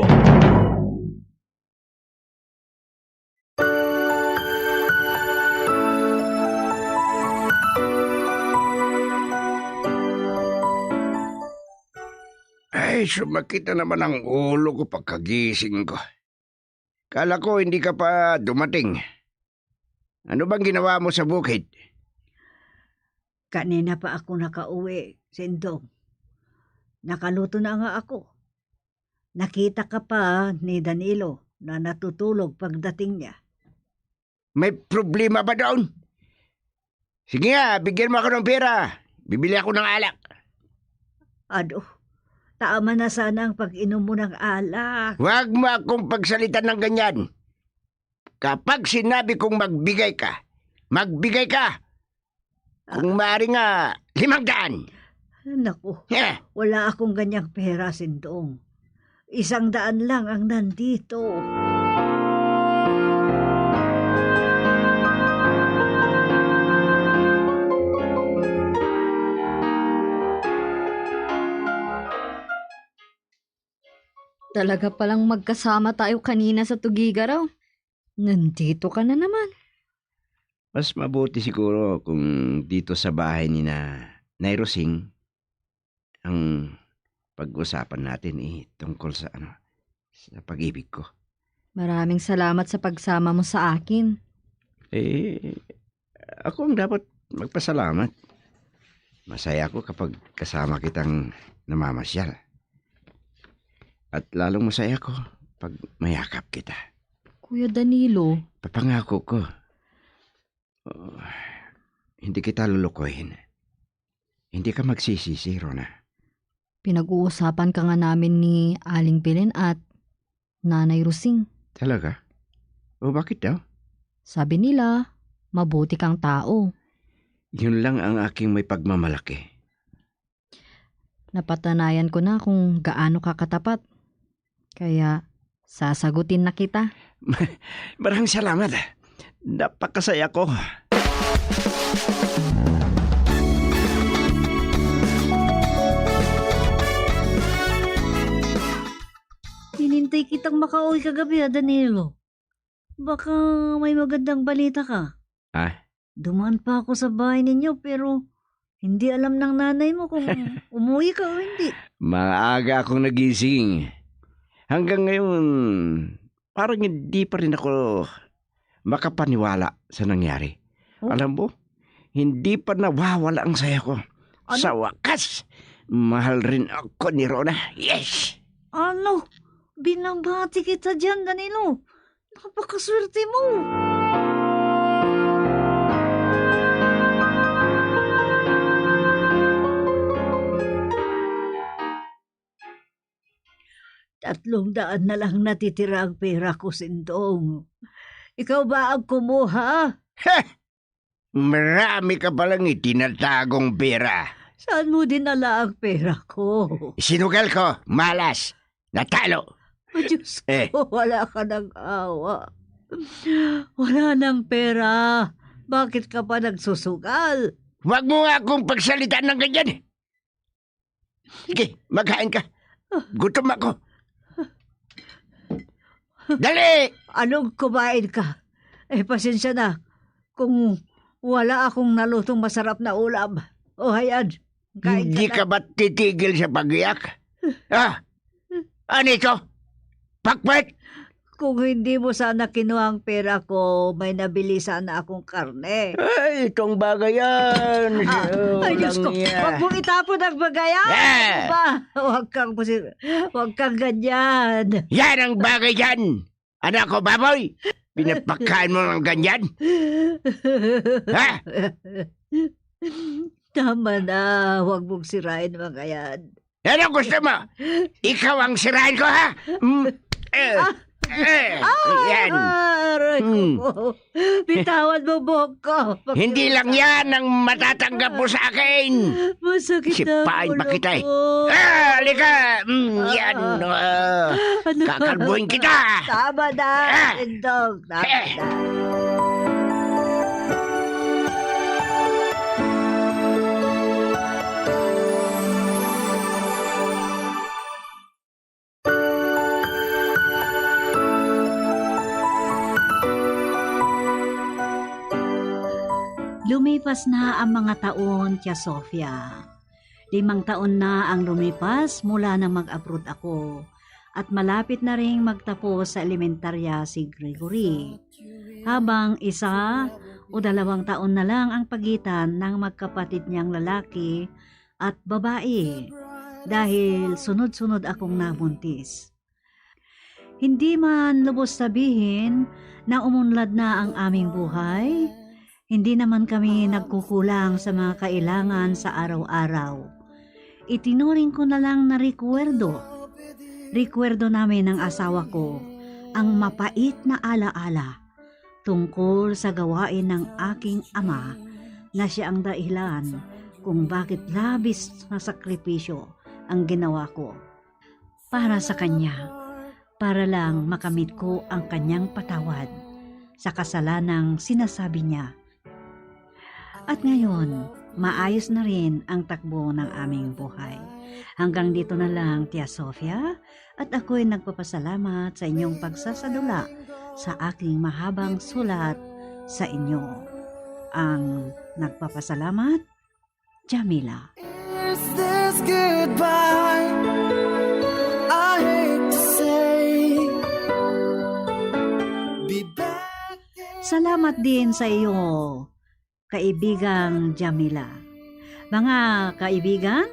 Ay, sumakit na naman ang ulo ko pagkagising ko. Kala ko hindi ka pa dumating. Ano bang ginawa mo sa bukid? Kanina pa ako nakauwi, Sindong. Nakaluto na nga ako. Nakita ka pa ni Danilo na natutulog pagdating niya. May problema ba doon? Sige nga, bigyan mo ako ng pera. Bibili ako ng alak. Ado, tama na sana ang pag-inom mo ng alak. Huwag mo akong pagsalitan ng ganyan. Kapag sinabi kong magbigay ka, magbigay ka. Kung maaari nga, limang daan. Naku, Eh! wala akong ganyang pera, Sindong. Isang daan lang ang nandito. Talaga palang magkasama tayo kanina sa Tugigaraw. Nandito ka na naman. Mas mabuti siguro kung dito sa bahay ni na Nay Rosing ang pag-usapan natin, eh, tungkol sa, ano, sa pag-ibig ko. Maraming salamat sa pagsama mo sa akin. Eh, ako ang dapat magpasalamat. Masaya ako kapag kasama kitang namamasyal. At lalong masaya ako pag mayakap kita. Kuya Danilo. Papangako ko, uh, hindi kita lulukuhin. Hindi ka magsisisi, Rona. Pinag-uusapan ka nga namin ni Aling Belen at Nanay Rosing. Talaga? O bakit daw? Sabi nila, mabuti kang tao. Yun lang ang aking may pagmamalaki. Napatanayan ko na kung gaano ka katapat. Kaya, sasagutin na kita. Maraming salamat. Napakasaya ko. Hinintay kitang makauwi kagabi, ha, Danilo. Baka may magandang balita ka. Ah? Dumaan pa ako sa bahay ninyo, pero hindi alam ng nanay mo kung umuwi ka o hindi. Maaga akong nagising. Hanggang ngayon, parang hindi pa rin ako makapaniwala sa nangyari. Oh? Alam mo, hindi pa nawawala ang saya ko. Ano? Sa wakas, mahal rin ako ni Rona. Yes! Ano? Binabati kita dyan, Danilo. Napakaswerte mo. Tatlong daan na lang natitira ang pera ko, Sindong. Ikaw ba ang kumuha? Heh! Marami ka palang itinatagong pera. Saan mo dinala ang pera ko? Sinugal ko, malas, natalo. Oh, Diyos ko, Eh. wala ka nang awa. Wala nang pera. Bakit ka pa nagsusugal? Huwag mo nga akong pagsalitaan ng ganyan. Sige, maghain ka. Gutom ako. Dali! Anong kumain ka? Eh, pasensya na kung wala akong nalutong masarap na ulam. O, hayan, kain ka Hindi na. ka ba titigil sa pag-iyak? Ah, ano ito? Pakpet! Kung hindi mo sana kinuha ang pera ko, may nabili sana akong karne. Ay, itong bagay yan. Ah, Oh, ay, Diyos ko. Lang yan. Huwag mong itapon ang bagay yan. Eh! Ano ba? Huwag kang, huwag kang ganyan. Yan ang bagay yan. Ano ako, baboy? Pinapakain mo ng ganyan? Ha? Tama na. Huwag mong sirain mga yan. Ano gusto mo? Ikaw ang sirain ko, ha? Mm, eh, Ah! eh, Ah! yan. Aray ko Mm. po. Bitawan mo buhok ko. Hindi lang yan ang matatanggap mo sa akin. Masakit ang Sipain pa ulo kita, eh. ko. Ah, halika. Mm, yan. Ah. Ah. Ano? Kakalbuhin kita. Tama na, Ah. Indong. Tama Eh. na. Lumipas na ang mga taon, Tia Sofia. Limang taon na ang lumipas mula nang mag-abroad ako, at malapit na ring magtapos sa elementarya si Gregory. Habang isa o dalawang taon na lang ang pagitan ng magkapatid niyang lalaki at babae, dahil sunod-sunod akong nabuntis. Hindi man lubos sabihin na umunlad na ang aming buhay, hindi naman kami nagkukulang sa mga kailangan sa araw-araw. Itinuring ko na lang na rekwerdo. Rekwerdo namin ng asawa ko ang mapait na alaala tungkol sa gawain ng aking ama na siya ang dahilan kung bakit labis na sakripisyo ang ginawa ko para sa kanya, para lang makamit ko ang kanyang patawad sa kasalanang sinasabi niya. At ngayon, maayos na rin ang takbo ng aming buhay. Hanggang dito na lang, Tia Sofia, at ako'y nagpapasalamat sa inyong pagsasadula sa aking mahabang sulat sa inyo. Ang nagpapasalamat, Jamila. Is this goodbye? I hate to say, be back. Salamat din sa iyo, kaibigang Jamila. Mga kaibigan,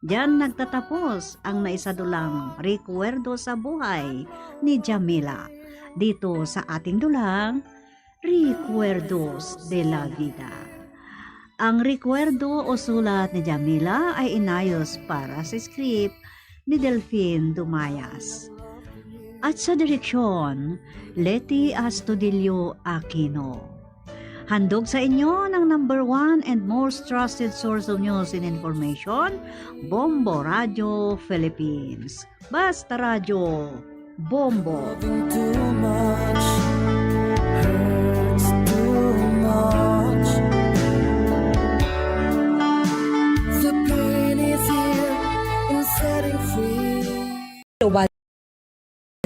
diyan nagtatapos ang naisadulang rekwerdo sa buhay ni Jamila dito sa ating dulang Recuerdos de la Vida. Ang rekwerdo o sulat ni Jamila ay inayos para sa script ni Delfin Dumayas. At sa direksyon, Leti Astudillo Aquino. Handog sa inyo ng number one and most trusted source of news and information, Bombo Radio Philippines. Basta Radyo, Bombo. Loving too much hurts too much. The pain is here in setting free. Luwas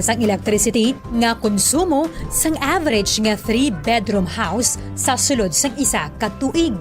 sang electricity nga konsumo sang average nga three-bedroom house sa sulod sang isa ka tuig.